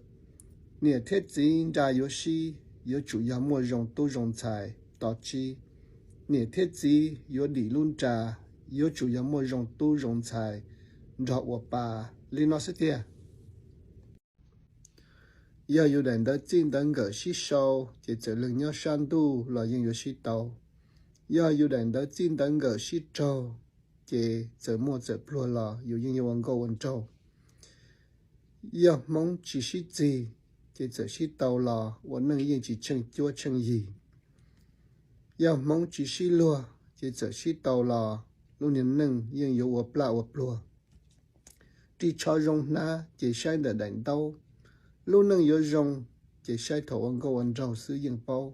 Niam thiab txiv nra yuav sib, yuav tsum yog muaj zoo tub zoo ntxhais to tsib. Niam thiab txiv yuav dim lub nra, yuav tsum yog muaj zoo tub zoo ntxhais nrog ua pa li no xwb tiag. Yog yus daim ntawv txij ntawv nkawm sib sau, ces txawm leeg nyob sab ntuj los yeej yuav sib tau. Yog yus daim ntawv txij ntawv nkawm sib raug, ces txawm muaj txawm pluag los yus yeej yuav ua nkauj ua nraug. Yog hmoov tsis sib txig, ces txawm sib tau los ua neej yeej tsis tsheej cuab tsheej yig. Yog hmoov tsis sib luag, ces txawm sib tau los lub niag neej yeej yuav ua plaj ua pluag. Ris tsho zoo hnav ces saib ntawm daim ntaub. Lub neej yuav zoo ces saib thaum ua nkauj ua nraug xwb yeej paub.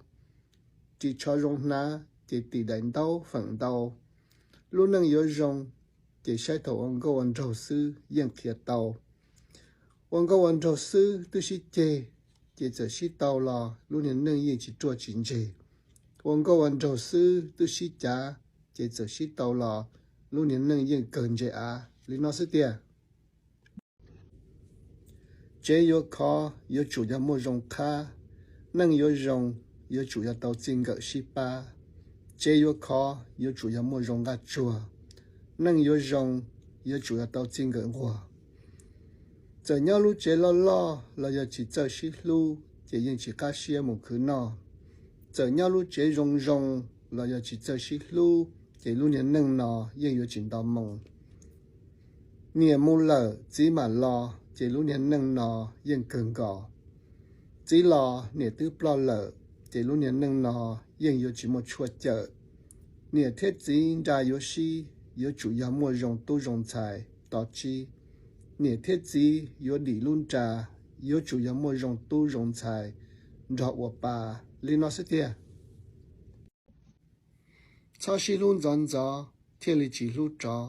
Ris tsho zoo hnav ces tim daim ntaub feem ntau. Lub neej yuav zoo ces saib thaum ua nkauj ua nraug xwb yeej qhia tau. Ua nkauj ua nraug xwb twb sib ceg, ces txawm sib tau los lub niag neej yeej tsis ruaj tsis ntseg. Ua nkauj ua nraug xwb twb sib cav, ces txawm sib tau los lub niag neej yeej kawg ntse av li no xwb tiag. Tsev yuav khov yuav tsum yog muaj zoo qhab, neej yuav zoo yuav tsum yog tau txij nkawm sib pab. Tsev yuav khov yuav tsum yog muaj zoo nqaj tsuag, neej yuav zoo yuav tsum yog tau txij nkawm nquag. Txawm nyob lub tsev loj loj los yog tsis txawj sib hlub, ces yeej tsis qab siab mus khwv noj. Txawm nyob lub tsev zoo zoo los yog tsis txawj sib hlub, ces lub niag neej no yeej yuav tsis nto moo. Niam mus lawm txiv mam los, ces lub niag neej no yeej kawg nkaus. Txiv los niam twb ploj lawm, ces lub niag neej no yeej yuav tsis muaj tshuaj cawm. Niam thiab txiv nra yuav sib, yuav tsum yog muaj zoo tub zoo ntxhais to tsib. Niam thiab txiv yuav dim lub nra, yuav tsum yog muaj zoo tub zoo ntxhais nrog ua pa li no xwb tiag. Txhob sib hlub ntxov ntxov thiaj li tsis hlub rov,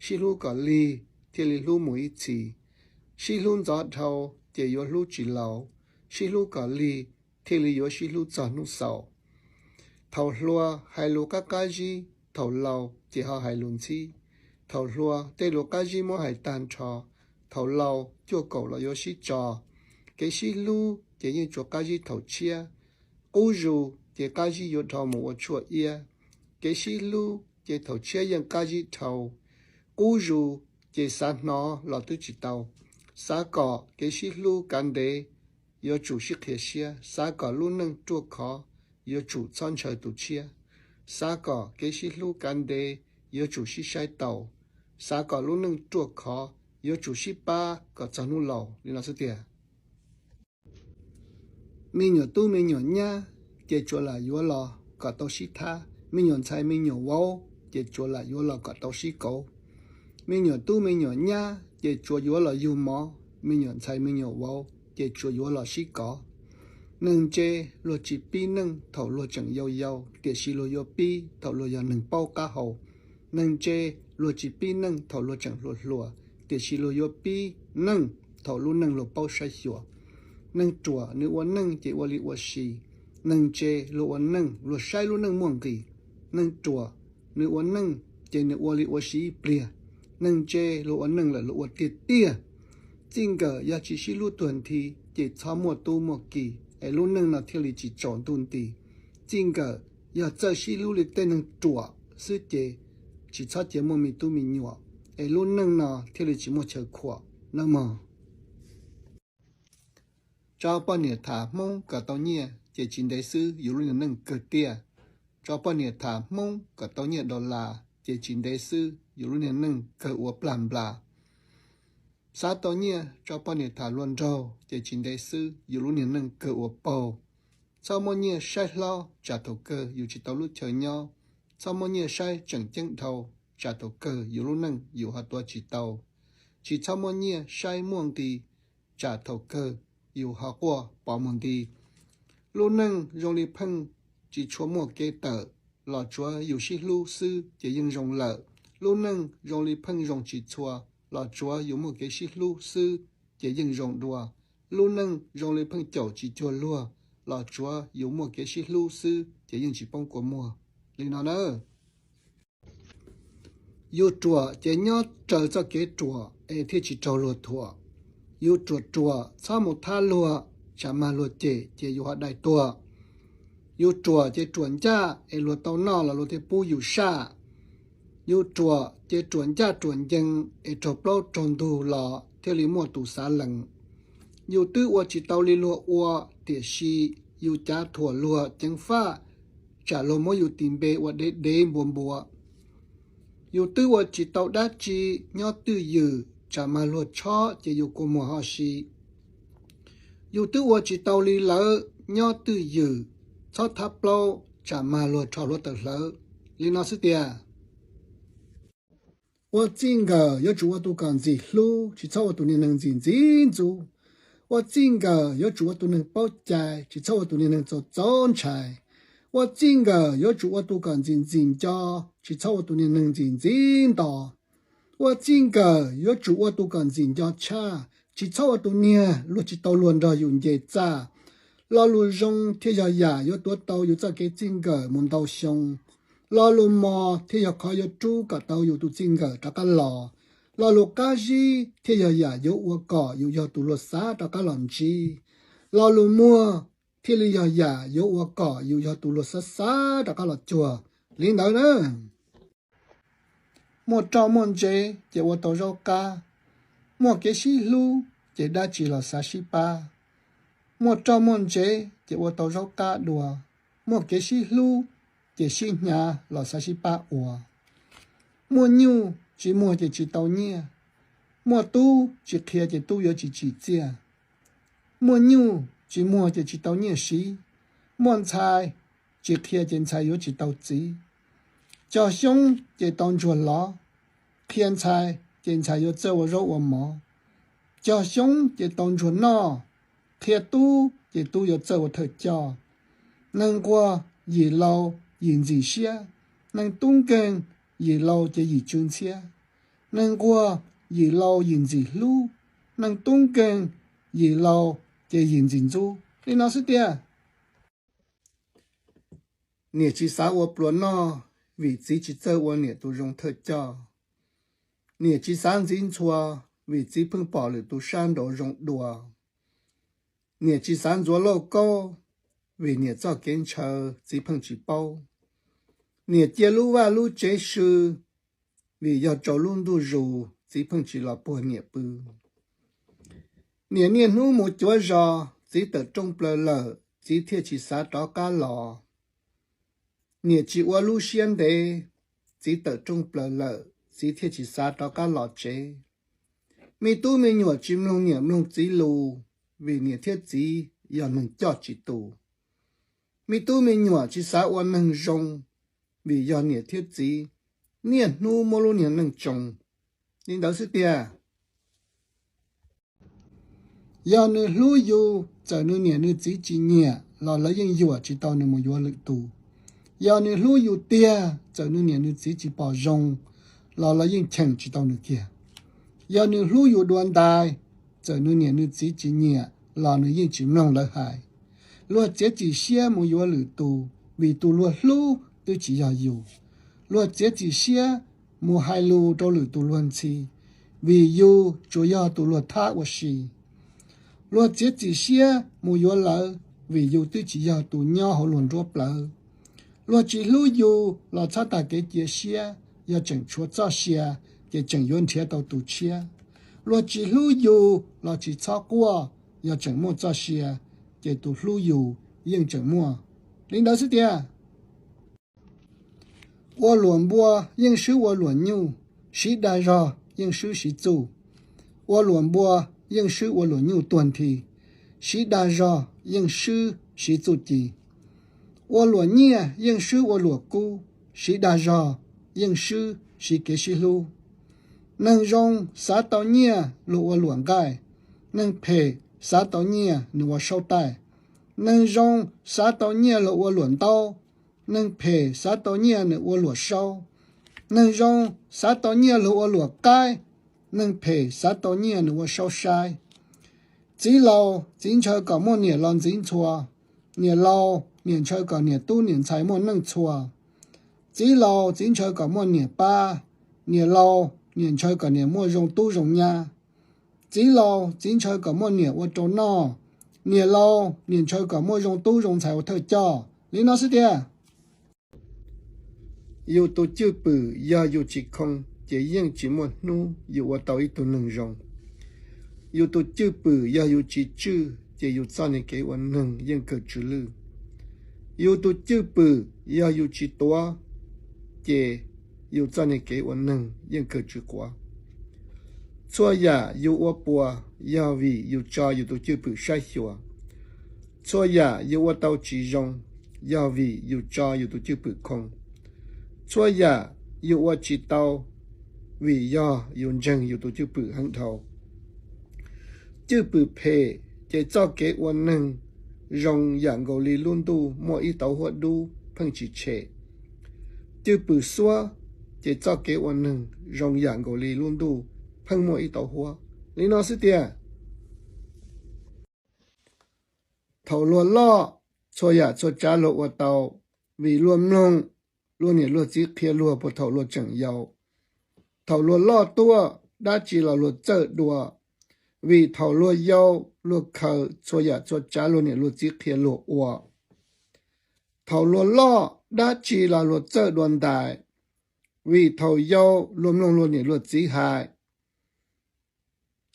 sib hlub kom lig thiaj li hlub mus ib txhis. Sib hlub ntxov dhau ces yuav hlub tsis laus, sib hlub kom lig thiaj li yuav sib hlub txog hnub xaus. Thaum hluas hais lus qab qab zib, thaum laus ces ho hais lus ntxhib. Thaum hluas tej lus qab zib muab hais tag nrho, thaum laus cuaj kaum los yuav sib tso. Kev sib hlub ces yeej tsuas qab zib thaum tshiab. Qub zus ces qab zib yuav dhau mus ua tshuaj iab. Kev sib hlub ces thaum tshiab yeej qab zib dhau. Qub zus ces xav hnov los twb tsis tau. Xav kom kev sib hlub kav ntev, yuav tsum sib qhia siab. Xav kom lub neej ruaj khov, yuav tsum txhob ntshaw tus tshiab. Xav kom kev sib hlub kav ntev, yuav tsum sib saib taus. Xav kom lub neej ruaj khov, yuav tsum sib pab kom txog hnub laus li no xwb tiag. Me nyuam tub me nyuam nyab ces tsuas lam yuav los kom tau sib thab. Me nyuam ntxhais me nyuam vauv ces tsuas lam yuav los kom tau sib kauv. Me nyuam tub me nyuam nyab ces tsuas yuav los yug mov. Me nyuam ntxhais me nyuam vauv ces tsuas yuav los sib kov. Neeg ntse luag tsis pib neej thaum luag tseem yau yau, tiam sis luag yuav pib thaum luag yog neeg paub qab hau. Neeg ntse luag tsis pib neej thaum luag tseem hluas hluas, tiam sis luag yuav pib neej thaum lub neej luag paub saib xyuas. Neeg ruam nws ua neej ces ua li ua si. Neeg ntse luag ua neej luag saib lub neej muaj nqis. Neeg ruam nws ua neej ces nws ua li ua si ib pliag. Neeg ntse luag ua neej lawm luag ua tiag tiag. Txij nkawm yog tsis sib hlub tuag nthi ces txhob muaj tub muaj ki, es lub neej no thiaj li tsis tsaus ntuj nti. Txij nkawm yog txawj sib hlub li tej neeg ruam xwb ces tsis txhob cia muaj me tub me nyuam, es lub neej no thiaj li tsis muaj chaw khuam nawb mog. Tso poj niam tham Hmoob kom tau nyiaj ces tsis ntev xwb yus lub niag neej kawg tiaj. Tso poj niam tham Hmoob kom tau nyiaj dollar ces tsis ntev xwb yus lub niag neej kawg ua plag nplas. Xav tau nyiaj tso poj niam tham hluas nraug ces tsis ntev xwb yus lub niag neej kawg ua paug. Txhob muab nyiaj saib hlob tsam thaum kawg yus tsis tau lub chaw nyob. Txhob muab nyiaj saib tseem ceeb dhau tsam thaum kawg yus lub neej yus ho tuav tsis tau. Tsis txhob muab nyiaj saib muaj nqis tsam thaum kawg yus ho quaj pov muag nti. Lub neej zoo li pheej tsis tshua muaj kev tawm, los tsuav yus sib hlub xwb ces yeej zoo lawm. Lub neej zoo li pheej zoo tsis txhua, los tsuav yus muaj kev sib hlub xwb ces yeej zoo dua. Lub neej zoo li pheej caum tsis cuag luag, los tsuav yus muaj kev sib hlub xwb ces yeej tsis poob kua muag li no na. Yus ruam ces nyob raws txoj kev ruam es thiaj tsis raug luag thuam. Yus ruam ruam txhob mus thab luag, tsam mag luag cem ces yus ho dai tuag. Yus ruam ces ruam ncaj es luag tau noj los luag thiaj pub yus saj. Yus ruam ces ruam ncaj ruam ncees es raug plaub raug ntug los thiaj li muaj tus xav lees. Yus twb ua tsis tau li luag ua, tiam sis yus cav thuam luag ceev faj, tsam luag muab yus tis npe ua dev dev npua npua. Yus twb ua tsis tau dab tsi nyob twj ywm, tsam mag luag tshob ces yus kua muag ho si. Yus twb ua tsis tau li lawv nyob twj ywm, txhob thab plaub, tsam mag luag rho hluav taws hlawv. Li no xwb tiag. Ua txij nkawm yuav tsum ua tus kom ntxim hlub, tsis txhob ua tus niag neeg ntxim ntxim ntxub. Ua txij nkawm yuav tsum ua tus neeg paub cai, tsis txhob ua tus niag neeg txaus txaus ntshai. Ua txij nkawm yuav tsum ua tus kom ntxim ntxim nco, tsis txhob ua tus niag neeg ntxim ntxim nto. Ua txij nkawm yuav tsum ua tus kom ntxim nco tshaj, tsis txhob ua tus niag luag tsis tau luag nrog yus nce txaj. Lo lus zoo thiaj yog yam yuav tuav tau yus txoj kev txij nkawm mus ntau xyoo. Lo lus mos thiaj yog qhov yuav rub kom tau yus tus txij nkawm rov qab los. Lo lus qab zib thiaj yog yam yuav ua kom yus yog tus luag xav rov qab los ntsib. Lo lus muag thiaj li yog yam yuav ua kom yus yog tus luag xav xav rov qab los cuag. Li ntawd na, muaj roj muaj ntsev ces ua tau zaub qab, muaj kev sib hlub ces dab tsi los xav sib pab. Muaj roj muaj ntsev ces ua tau zaub qab dua, muaj kev sib hlub ces sib hnyav los xav sib pab ua. Muaj nyuj tsis muag ces tsis tau nyiaj, muaj tub tsis qhia ces tub yuav tsis tsim txiaj. Muaj nyuj tsis muag ces tsis tau nyiaj siv, muaj ntxhais tsis qhia ces ntxhais yuav tsis tau txiv. Cog xyoob ces tau ntsuag lov, qhia ntxhais ces ntxhais yuav txawj ua zaub ua mov. Cog xyoob ces tau ntsuag noj, qhia tub ces tub yuav txawj ua thawj coj. Neeg nquag yim laus yim ntxim siab, neeg tub nkeeg yim laus ces yim tsw ntxhiab. Neeg nquag yim laus yim ntxim hlub, neeg tub nkeeg yim laus ces yim ntxim ntxub. Li no xwb tiag. Niam tsis xav ua pluas noj, vim txiv tsis txawj ua niam tus zoo thawj coj. Niam tsis xav ntxiv ntxhua, vim txiv pheej pom lwm tus sab nraud zoo dua. Niam tsis xav ntxuav lauj kaub, vim niam txoj kev ntshaw txiv pheej tsis paub. Niam cia lub vaj lub tsev sw, vim yog rau lub ntuj zus txiv pheej tsis los puag niam pw. Niam niaj hnub mus cuav zos, txiv tawm rooj plaws lawm, txiv thiaj tsis xav rov qab los. Niam tsis ua lub siab ntev, txiv tawm rooj plaws lawm, txiv thiaj tsis xav rov qab los tsev. Me tub me nyuam tsis mloog niam mloog txiv lus, vim niam thiab txiv yog neeg coj tsis tus. Me tub me nyuam tsis xav ua neeg zoo, vim yog niam thiab txiv niaj hnub muab lub niag neej tsoo. Li ntawd xwb tiag. Yog nws hlub yus, txawm nws niam nws txiv tsis nyiam los lawv yeej yuam tsis tau nws mus yuav lwm tus. Yog nws hlub yus tiag, txawm nws niam nws txiv tsis pom zoo los lawv yeej cheem tsis tau nws kiag. Yog nws hlub yus dua ntais, txawm nws niam nws txiv tsis nyiam los nws yeej tsis mloog lawv hais. Luag txiav txim siab mus yuav lwm tus, vim tus luag hlub twb tsis yog yus. Luag txiav txim siab mus hais lus rau lwm tus luag ntxhi, vim yus tsuas yog tus luag thab ua si. Luag txiav txim siab mus yuav lawv, vim yus twb tsis yog tus nyob hauv luag nruab plawv. Luag tsis hlub yus los txhob tas kev cia siab, yog tseem tshuav txoj sia, ces tseem yuav nrhiav tau tus tshiab. Luag tsis hlub yus los tsis txhob quaj, yog tseem muaj txoj sia, ces tus hlub yus yeej tseem muaj. Li ntawd xwb tiag. Ua luam npua yeej swb ua luam nyuj, siv dag zog yeej swb siv txuj. Ua luam npua yeej swb ua luam nyuj tuag nthi, siv dag zog yeej swb siv txuj ci. Ua luam nyiaj yeej swb ua luam kub, siv dag zog yeej swb siv kev sib hlub. Neeg zoo xav tau nyiaj luag ua luam nqaij, neeg phem xav tau nyiaj nws ua saub taij. Neeg zoo xav tau nyiaj luag ua luam ntaub, neeg phem xav tau nyiaj nws ua luam saub. Neeg zoo xav tau nyiaj luag ua luam qaib, neeg phem xav tau nyiaj nws ua saub saib. Txiv laus txiv ntshaw kom muaj niam los ntxiv ntxhua, niam laus niam ntshaw kom niam tub niam ntxhais muaj neej txhua. Txiv laus txiv ntshaw kom muaj niam pab, niam laus niam ntshaw kom niam muaj zoo tub zoo nyab. Txiv laus txiv ntshaw kom muaj niam ua rau noj, niam laus niam ntshaw kom muaj zoo tub zoo ntxhais ua thawj coj. Li no xwb tiag. Yus tus cwj pwm yog yus tsis khoo, ces yeej tsis muaj hnub yus ua tau ib tug neeg zoo. Yus tus cwj pwm yog yus tsis tswj, ces yus txoj niag kev ua neeg yeej kawg tsw lwj. Yus tus cwj pwm yog yus tsis tuav, ces yus txoj niag kev ua neeg yeej kawg tsw quav. Txhua yam yus ua puas yog vim yus tso yus tus cwj pwm saib xyuas. Txhua yam yus ua tau tsis zoo yog vim yus tso yus tus cwj pwm khoo. Txhua yam yus ua tsis tau vim yog yus ntseeg yus tus cwj pwm heev dhau. Cwj pwm phem ces txoj kev ua neeg zoo yam nkaus li lub ntuj muaj ib tauv huab dub pheej tsis tshem. Cwj pwm xuab ces txoj kev ua neeg zoo yam nkaus li lub ntuj pheej muaj ib tauv huab li no xwb tiag. Thaum luag loj, txhua yam txhua tsav luag ua tau vim luag mloog luag niam luag txiv qhia luag puag thaum luag tseem yau. Thaum luag loj tuaj, dab tsi los luag txawj dua vim thaum luag yau luag khaws txhua yam txhua tsav luag niam luag txiv qhia luag ua. Thaum luag loj, dab tsi los luag txawj dua ntais vim thaum yau luag mloog luag niam luag txiv hais.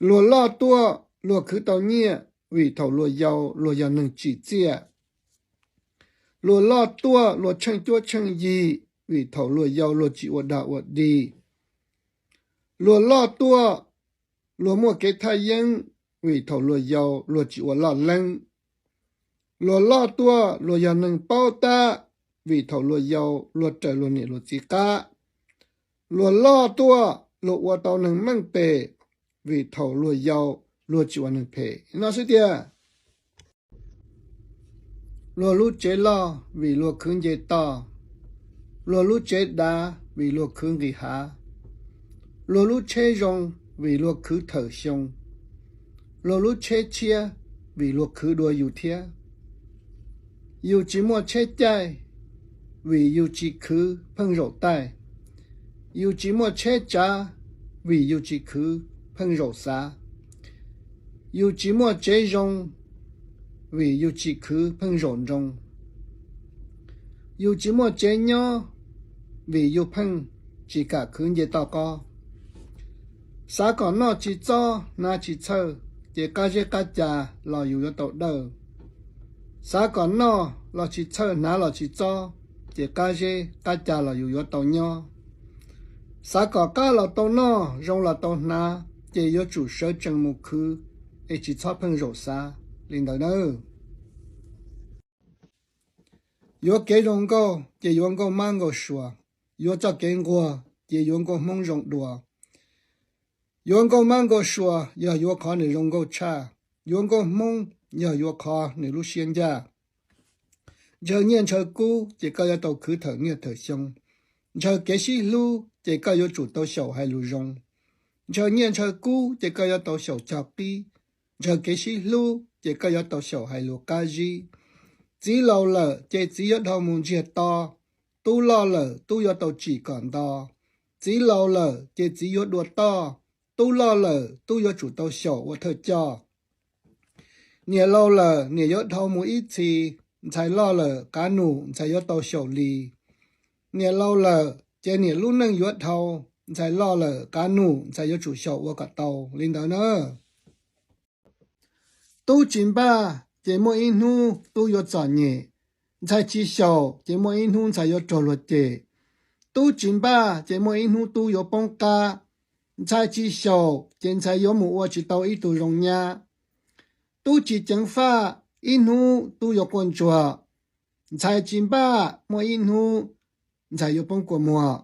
Luag loj tuaj, luag khwv tau nyiaj vim thaum luag yau luag yog neeg tsim txiaj. Luag loj tuaj, luag tsheej cuab tsheej yig vim thaum luag yau luag tsis ua dag ua dig. Luag loj tuaj, luag muaj kev thaj yeeb vim thaum luag yau luag tsis ua loj leeb. Luag loj tuaj, luag yog neeg paub tab vim thaum luag yau luag raws luag niam luag txiv qab. Luag loj tuaj, luag ua tau neeg meej pem vim thaum luag yau luag tsis ua neeg phem no xwb tiag. Luag lub tsev loj vim luag khwv nce toj. Luag lub tsev dav vim luag khwv nqis hav. Luag lub tsheb zoo vim luag khwv thawm xyoo. Luag lub tsheb tshiab vim luag khwv dua yus thiab. Yus tsis muaj tsheb caij vim yus tsis khwv pheej zaum taij. Yus tsis muaj tsheb tsav vim yus tsis khwv pheej zaum xav. Yus tsis muaj tsev zoo vim yus tsis khwv pheej zaum nroo. Yus tsis muaj tsev nyob vim yus pheej tsis kam khwv nce toj qob. Xav kom noj tsis txob hnav tsis txhawj, ces qab zeb qab ca los yus yuav tau dawj. Xav kom noj los tsis txhawj hnav los tsis txob, ces qab zeb qab ca los yus yuav tau nyob. Xav kom qab los tau noj zoo los tau hnav, ces yuav tsum sawv tsees mus khwv es tsis txhob pheej zaum xav li ntawd nawb. Yuav kev zoo nkauj ces yuav nkauj mab nkauj suav, yuav txoj kev nquag ces yuav nkauj hmoob zoo dua. Yuav nkauj mab nkauj suav yog yuav qhov nws zoo nkauj tshaj, yuav nkauj hmoob yog yuav qhov nws lub siab ncaj. Ntshaw nyiaj ntshaw kub ces koj yuav tau khwv thawm niaj thawm xyoo. Ntshaw kev sib hlub ces koj yuav tsum tau xyaum hais lus zoo. Ntshaw nyiaj ntshaw kub ces koj yuav tau xyaum cog qib. Ntshaw kev sib hlub ces koj yuav tau xyaum hais lus qab zib. Txiv laus lawm ces txiv yuav dhau mus ntsiag to. Tub loj lawm tub yuav tau tsim kom nto. Txiv laus lawm ces txiv yuav dua toj. Tub loj lawm tub yuav tsum tau xyaum ua thawj coj. Niam laus lawm niam yuav dhau mus ib txhis. Ntxhais loj lawm qav num ntxhais yuav tau xyaum li. Niam laus lawm ces niam lub neej yuav dhau. Ntxhais loj lawm qav num ntxhais yuav tsum xyaum ua kom tau li ntawd na. Tub tsis npaj ces muaj ib hnub tub yuav txom nyem. Ntxhais tsis xyaum ces muaj ib hnub ntxhais yuav raug luag cem. Tub tsis npaj ces muaj ib hnub tub yuav poob qab. Ntxhais tsis xyaum ces ntxhais yuav mus ua tsis tau ib tug zoo nyab. Tub tsis ceev faj, ib hnub tub yuav quaj ntsuag. Ntxhais tsis npaj, muaj ib hnub ntxhais yuav poob kua muag.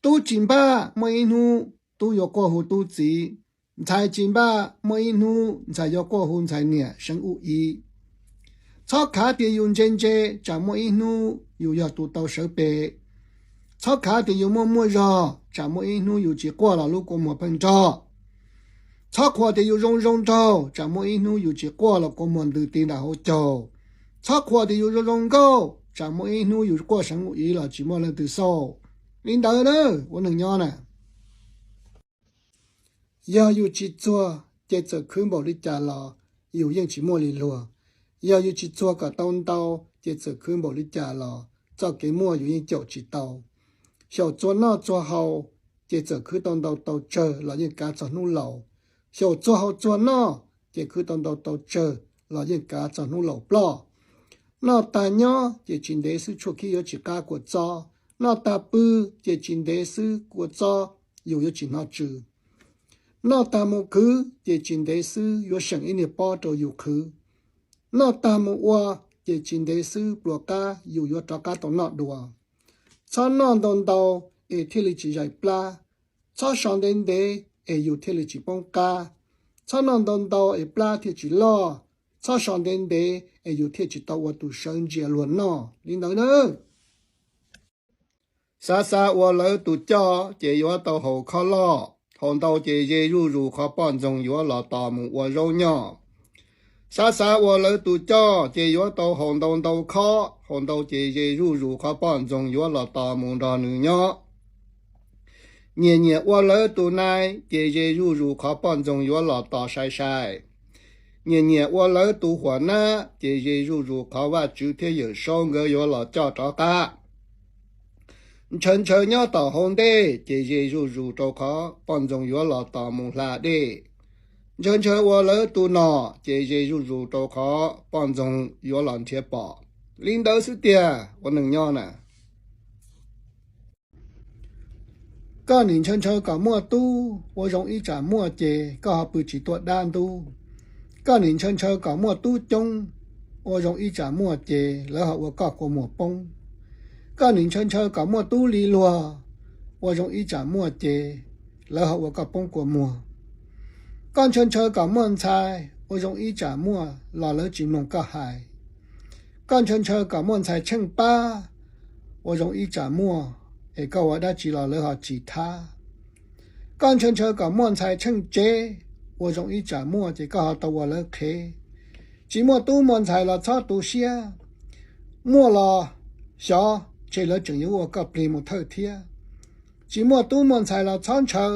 Tub tsis npaj, muaj ib hnub tub yuav quaj hu tub txiv. Ntxhais tsis npaj, muaj ib hnub ntxhais yuav quaj hu ntxhais niam seev ub ib. Txhob khav tias yus ntse ntse, tsam muaj ib hnub yus yog tus tau sawv pem. Txhob khav tias yus muaj muaj zog, tsam muaj ib hnub yus tsis quaj los lub kua muag pheej nrog. Txhob qhuas tias yus zoo zoo nraug, tsam muaj ib hnub yus tsis quaj los kua muag ntws ti nram hauv caug. Txhob qhuas tias yus zoo zoo nkauj, tsam muaj ib hnub yus quaj seev ub ib los tsis muaj leej twg xauj. Li ntawd na, ua neeg nyob na, yog yus tsis txuag ces txawm khwv npaum li cas los yus yeej tsis muaj li luag. Yog yus tsis txuag kom tau ntau ces txawm khwv npaum li cas los txoj kev muaj yus yeej caum tsis tau. Xyaum txuag noj txuag haus, ces txawm khwv tau ntau tau tsawg los yeej kav txog hnub laus. Xyaum txuag haus txuag noj, ces khwv tau ntau tau tsawg los yeej kav txog hnub laus ploj. Noj tag nyob, ces tsis ntev xwb tshuaj khib yuav tsis qab kua txob. Noj tag pw, ces tsis ntev xwb kua txob yus yuav tsis hnov tsw. Noj tag mus khwv, ces tsis ntev xwb yuav seem ib niag pob rau yus qhwv. Noj tag mus ua, ces tsis ntev xwb pluas qab yus yuav rov qab tau noj dua. Txhob noj ntau ntau, es thiaj li tsis zais plab. Txhob so ntev ntev, es yus thiaj li tsis poob qab. Txhob noj ntau ntau, es plab thiaj tsis loj. Txhob so ntev ntev, es yus thiaj tsis tau ua tus sawv ntsia luag noj. Li ntawd na. Xav xav ua lawv tus coj, ces yuav tau haus khob loj. Haus ntau ces ze zuj zus qhov poj ntxoog yuav los tos mus ua zaub nyob. Xav xav ua lawv tus coj, ces yuav tau haus ntau ntau khob. Haus ntau ces ze zuj zus qhov poj ntxoog yuav los tos mus nrog nws nyob. Nyiam nyiam ua lawv tus nai, ces ze zuj zus qhov poj ntxoog yuav los tos sai sai. Nyiam nyiam ua lawv tus huam nab, ces ze zuj zus qhov Vajtswv thiab Yawm Saub nkawd yuav los coj rov qab. Ntshaw ntshaw nyob tom hauv ntej, ces ze zuj zus rau qhov poj ntxoog yuav los tos mus hla dej. Ntshaw ntshaw ua lawv tus nom, ces ze zuj zus rau qhov poj ntxoog yuav los nrhiav pom. Li ntawd xwb tiag ua neeg nyob na. Koj nim ntshaw ntshaw kom muaj tub, ua zoo ib tsam muaj ces koj ho pw tsis tuaj dab ntub. Koj nim ntshaw ntshaw kom muaj tub coob, ua zoo ib tsam muaj ces lawv ho ua koj kua muag poob. Koj nim ntshaw ntshaw kom muaj tub li luag, ua zoo ib tsam muaj ces lawv ho ua koj poob kua muag. Koj ntshaw ntshaw kom muaj ntxhais, ua zoo ib tsam muaj los lawv tsis mloog koj hais. Koj ntshaw ntshaw kom muaj ntxhais tsheej pab, ua zoo ib tsam muaj es koj ua dab tsi los lawv ho tsis thab. Koj ntshaw ntshaw kom muaj ntxhais tsheej tsev, ua zoo ib tsam muaj ces koj ho tau ua lawv qhev. Tsis muaj tub muaj ntxhais los txhob tu siab, muaj los xyov ntshe lawv tseem yuav ua koj plig mus thawj thiab. Tsis muaj tub muaj ntxhais los txhob ntshaw,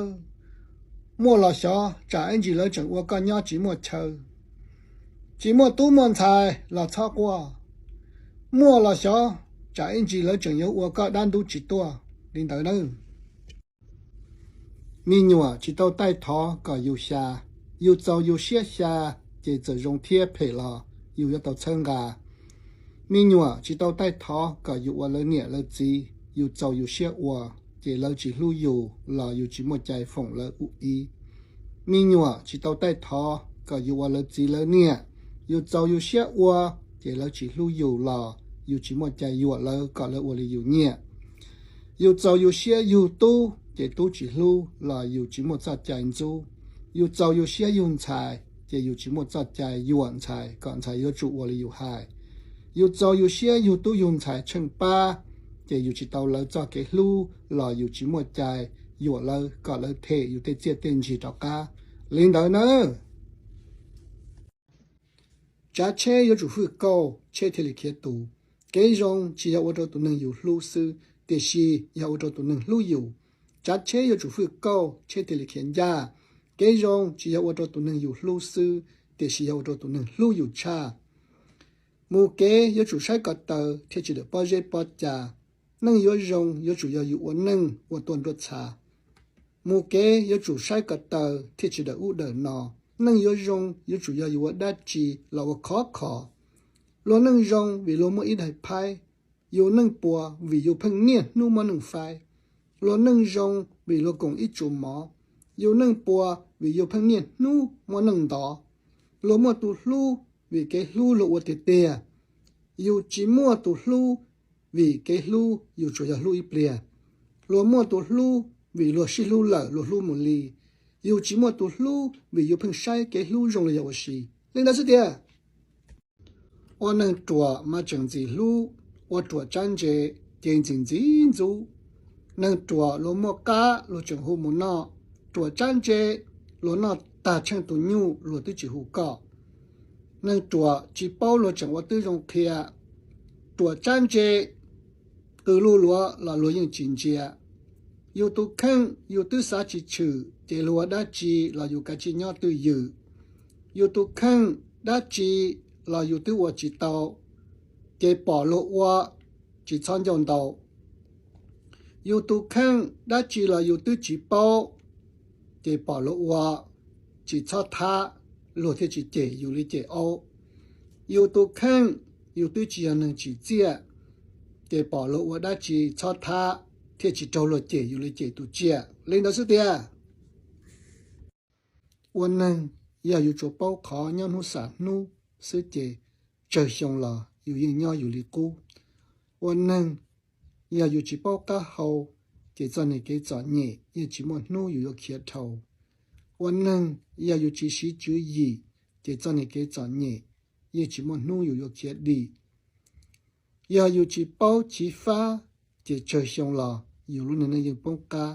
muaj los xyov tsam ib ntsis lawv tseem ua koj nyob tsis muaj chaw. Tsis muaj tub muaj ntxhais los txhob quaj, muaj los xyov tsam ib ntsis lawv tseem yuav ua koj dab ntub tsis tuaj. Li ntawd na. Me nyuam tsis tau taij thov kom yus xya, yus txaus yus siab xya, ces txawm zoo thiab phem los yus yuav tau txhawb nqa. Me nyuam tsis tau taij thov kom yus ua lawv niam lawv txiv, yus txaus yus siab ua, ces lawv tsis hlub yus los yus tsis muaj cai foom lawv ub ib. Me nyuam tsis tau taij thov kom yus ua lawv txiv lawv niam, yus txaus yus siab ua, ces lawv tsis hlub yus los yus tsis muaj cai yuam lawv kom lawv ua li yus nyiam. Yus txaus yus siab yug tub, ces tub tsis hlub los yus tsis muaj txoj cai ntxub. Yus txaus yus siab yug ntxhais, ces yus tsis muaj txoj cai yuam ntxhais kom ntxhais yuav tsum ua li yus hais. Yus txaus yus siab yug tub yug ntxhais tsheej pab, ces yus tsis tau lawv txoj kev hlub los yus tsis muaj cai yuam lawv kom lawv them yus tej txiaj tej ntsig rov qab. Li ntawd na. Tsav tsheb yuav tsum hwj kauj tsheb thiaj li khiav tus. Kev zoo tsis yog ua rau tus neeg yus hlub xwb, tiam sis yog ua rau tus neeg hlub yus. Tsav tsheb yuav tsum hwj kauj tsheb thiaj li khiav ncaj. Kev zoo tsis yog ua rau tus neeg yus hlub xwb, tiam sis yog ua rau tus neeg hlub yus tshaj. Mus kev yuav tsum saib ko taw thiaj tsis dawm pob zeb pob ca. Neej yuav zoo yuav tsum yog yus ua neej ua tuaj nruab txha. Mus kev yuav tsum saib ko taw thiaj tsis dawm ub dawm no. Neej yuav zoo yuav tsum yog yus ua dab tsi los ua khov kho. Luag neej zoo vim luag muaj ib daim phaib. Yus neej puas vim yus pheej niaj hnub muab neej faib. Luag neej zoo vim luag koom ib tsu mov. Yus neej puas vim yus pheej niaj hnub muab neej ntov. Luag muaj tus hlub vim kev hlub luag ua tiag tiag. Yus tsis muaj tus hlub vim kev hlub yus tsuas yog hlub ib pliag. Luag muaj tus hlub vim luag sib hlub lawm luag hlub mus li. Yus tsis muaj tus hlub vim yus pheej saib kev hlub zoo li yog ua si. Li ntawd xwb tiag. Ua neeg ruam mas tseem ntxim hlub, ua ruam tsab ntse ces ntxim ntxim ntxub. Neeg ruam luag muaj qab luag tseem hu mus noj, ruam tsab ntse luag noj tag tsheej tus nyuj luag twb tsis hu koj. Neeg ruam tsis paub luag tseem ua twb zoo qhia, ruam tsab ntse qw luj luav los luag yeej tsis ntsia. Yus tus kheej yus twb xav tsis tshwm ces luag ua dab tsi los yus kav tsij nyob twj ywm. Yus tus kheej dab tsi los yus twb ua tsis tau, ces pom luag ua tsis txhob ncauj ntau. Yus tus kheej dab tsi los yus twb tsis paub, ces pom luag ua, tsis txhob thab, luag thiaj tsis cem yus li cem aub. Yus tus kheej, yus twb tsis yog neeg tsim txiaj, ces pom luag ua dab tsi txhob thab, thiaj tsis raug luag cem yus li cem tus tsiaj. Li ntawd xwb tiag. Ua neeg, yog yus tsuas paub qhov nyob hnub xam hnub xwb ces tsawg xyoo los yus yeej nyob yus li qub. Ua neeg, yog yus tsis paub qab hau, ces txoj niag kev txom nyem yeej tsis muaj hnub yus yuav khiav dhau. Ua neeg, yog yus tsis siv tswv yim, ces txoj niag kev txom nyem yeej tsis muaj hnub yus yuav khiav dim. Yog yus tsis paub chiv fab, ces tsawg xyoo los yus lub neej yeej poob qab.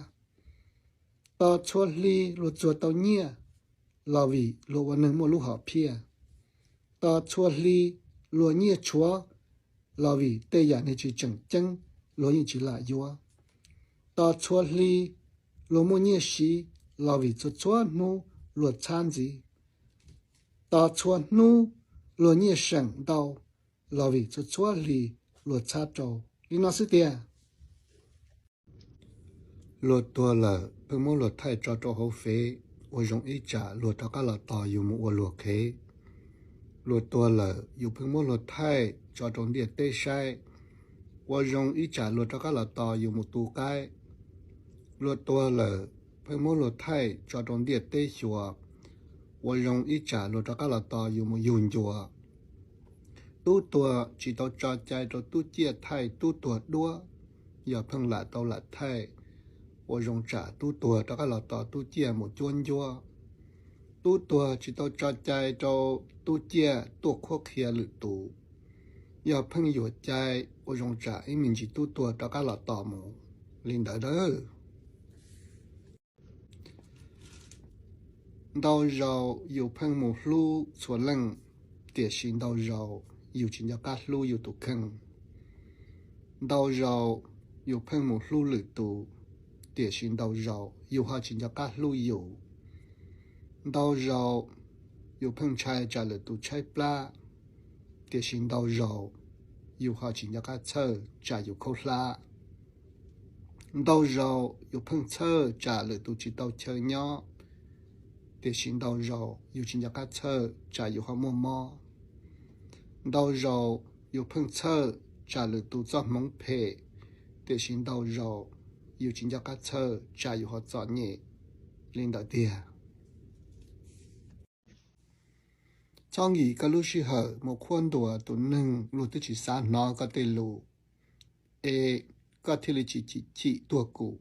Tos txhua hli luag txuag tau nyiaj, los vim luag ua neeg muaj lub hom phiaj. Tos txhua hli luag nyiaj tshuav, los vim tej yam niag tsis tseem ceeb luag yeej tsis lam yuav. Tos txhua hli luag muaj nyiaj siv, los vim txhua txhua hnub luag txhab ntxiv. Tos txhua hnub luag nyiaj seem ntau, los vim txhua txhua hli luag txhab rau. Li no xwb tiag. Luag tuag lawm pheej muab luag thaij tso rau hauv fev, ua zoo ib tsam luag rov qab los tos yus mus ua luag qhev. Luag tuag lawm yus pheej muab luag thaij tso rau ntiaj teb saib, ua zoo ib tsam luag rov qab los tos yus mus tu qaib. Luag tuag lawm pheej muab luag thaij tso rau ntiaj teb xyuas, ua zoo ib tsam luag rov qab los tos yus mus yug ncua. Tub tuag tsis tau tso cai rau tub ciaj thaij tub tuag duab, yog pheej lam tau lam thaij, ua zoo tsam tub tuag rov qab los tos tub ciaj mus cuab ncuab. Tub tuag tsis tau tso cai rau tub ciaj tuaj qhuab qhia lwm tus, yog pheej yuam cai, ua zoo tsam ib me ntsis tub tuag rov qab los tos mus. Li ntawd a. Ntau zaus yus pheej mus hlub txhua leej, tiam sis ntau zaus yus tsis nco qab hlub yus tus kheej. Ntau zaus yus pheej mus hlub lwm tus, tiam sis ntau zaus yus ho tsis nco qab hlub yus. Ntau zaus yus pheej ntshai tsam lwm tus tshaib plab, tiam sis ntau zaus yus ho tsis nco qab txhawj tsam yus khaub hlab. Ntau zaus yus pheej txhawj tsam lwm tus tsis tau chaw nyob, tiam sis ntau zaus yus tsis nco qab txhawj tsam yus ho muaj mob. Ntau zaus yus pheej txhawj tsam lwm tus txoj hmoov phem, tiam sis ntau zaus yus tsis nco qab txhawj tsam yus ho txom nyem. Li ntawd tiag. Txhob nkim koj lub sij hawm mus qhuab ntuas tus neeg luag twb tsis xav hnov koj tej lus, es koj thiaj li tsis chim chim tuag kum.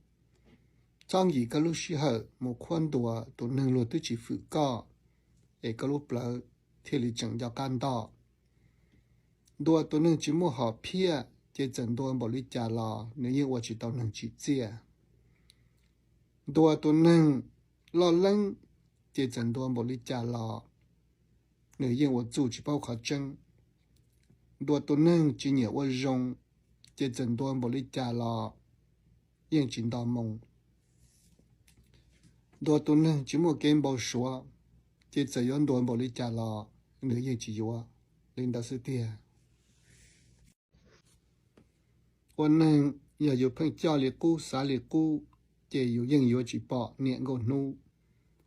Txhob nkim koj lub sij hawm mus qhuab ntuas tus neeg luag twb tsis fwm koj, es koj lub plawv thiaj li tseem nco qab ntoj. Ntuas tus neeg tsis muaj hom phiaj, ces txawm ntuas npaum li cas los nws yeej ua tsis tau neeg tsim txiaj. Ntuas tus neeg loj leeb, ces txawm ntuas npaum li cas los nws yeej ua txuj tsis paub qhov tseeb. Ntuas tus neeg tsis nyiam ua zoo, ces txawm ntuas npaum li cas los yeej tsis nto moo. Ntuas tus neeg tsis muaj kev npau suav, ces txawm yuav ntuas npaum li cas los nws yeej tsis yuav. Li ntawd xwb tiag. Ua neeg, yog yus pheej coj li qub xav li qub, ces yus yeej yuav tsis pom niam nkauj hnub.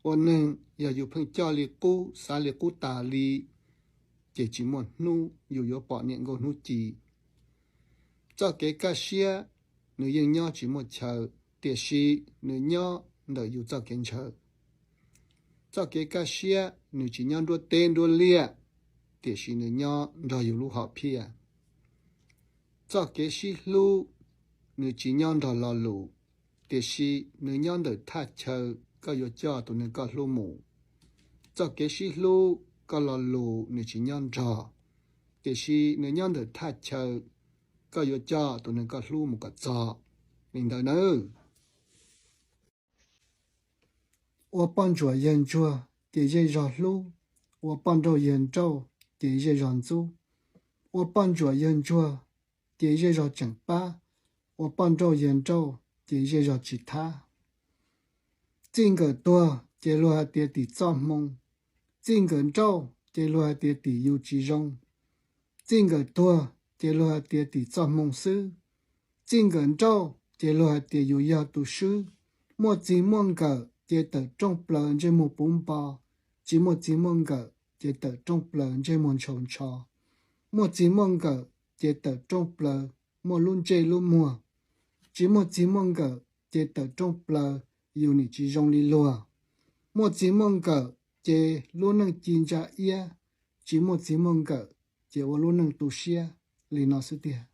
Ua neeg, yog yus pheej coj li qub xav li qub tas li, ces tsis muaj hnub yus yuav pom niam nkauj hnub ci. Txoj kev kaj siab, nws yeej nyob tsis muaj chaw, tiam sis nws nyob ntawm yus txoj kev ntshaw. Txoj kev kaj siab nws tsis nyob nruab teb nruab liaj, tiam sis nws nyob nrog yus lub hom phiaj. Txoj kev sib hlub nws tsis nyob nrog lo lus, tiam sis nws nyob ntawm thaj chaw koj yuav coj tus neeg koj hlub mus. Txoj kev sib hlub koj lo lus nws tsis nyob nrog, tiam sis nws nyob ntawm thaj chaw koj yuav coj tus neeg koj hlub mus kom txog. Li ntawd nawb. Ua poj ntsuam yawg ntsuag ces zej zog hlub, ua poj nrauj yawg nrauj ces zej zog ntxub, ua poj ntsuam yawg ntsuag ces zej zog tseem pab, ua poj nrauj yawg nrauj ces zej zog tsis thab. Txij nkawm tuag ces luag hais tias tim txoj hmoo, txij nkawm nrauj ces luag hais tias tim yus tsis zoo. Txij nkawm tuag ces luag hais tias tim txoj hmoo xwb, txij nkawm nrauj ces luag hais tias yus yog tus swb. Muaj txig muaj nkawm ces tawm rooj plaws ntsej muag puv npo, tsis muaj txig muaj nkawm ces tawm rooj plaws ntsej muag ntshaus ntsho. Muaj txig muaj nkawm ces tawm rooj plaws muaj lub ntsej lub muag, tsis muaj txig muaj nkawm ces tawm rooj plaws yus nim tsis zoo li luag. Muaj txig muaj nkawm ces lub neej ci ntsa iab, tsis muaj txig muaj nkawm ces ua lub neej tu siab li no xwb tiag.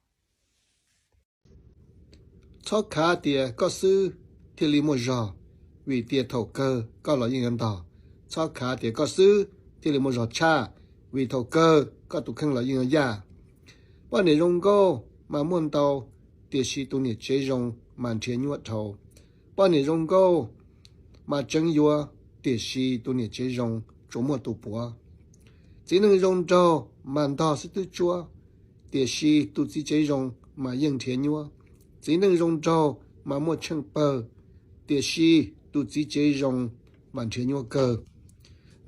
Txhob khav tias koj xwb thiaj li muaj zog, vim tias thaum kawg koj los yeej yuav ntog. Txhob khav tias koj xwb thiaj li muaj zog tshaj, vim thaum kawg koj tus kheej los yeej yuav yaj. Poj niam zoo nkauj mas muaj ntau, tiam sis tus niam tsev zoo mas nrhiav nyuaj dhau. Poj niam zoo nkauj mas tseev yuav, tiam sis tus niam tsev zoo tsuas muaj tus puav. Txiv neej zoo nraug mas ntog xwb twb tsuab, tiam sis tus txiv tsev zoo mas yeej nrhiav nyuaj. Txiv neej zoo nraug mas muaj tsheej pawg, tiam sis tus txiv tsev zoo mas nrhiav nyuaj kawg.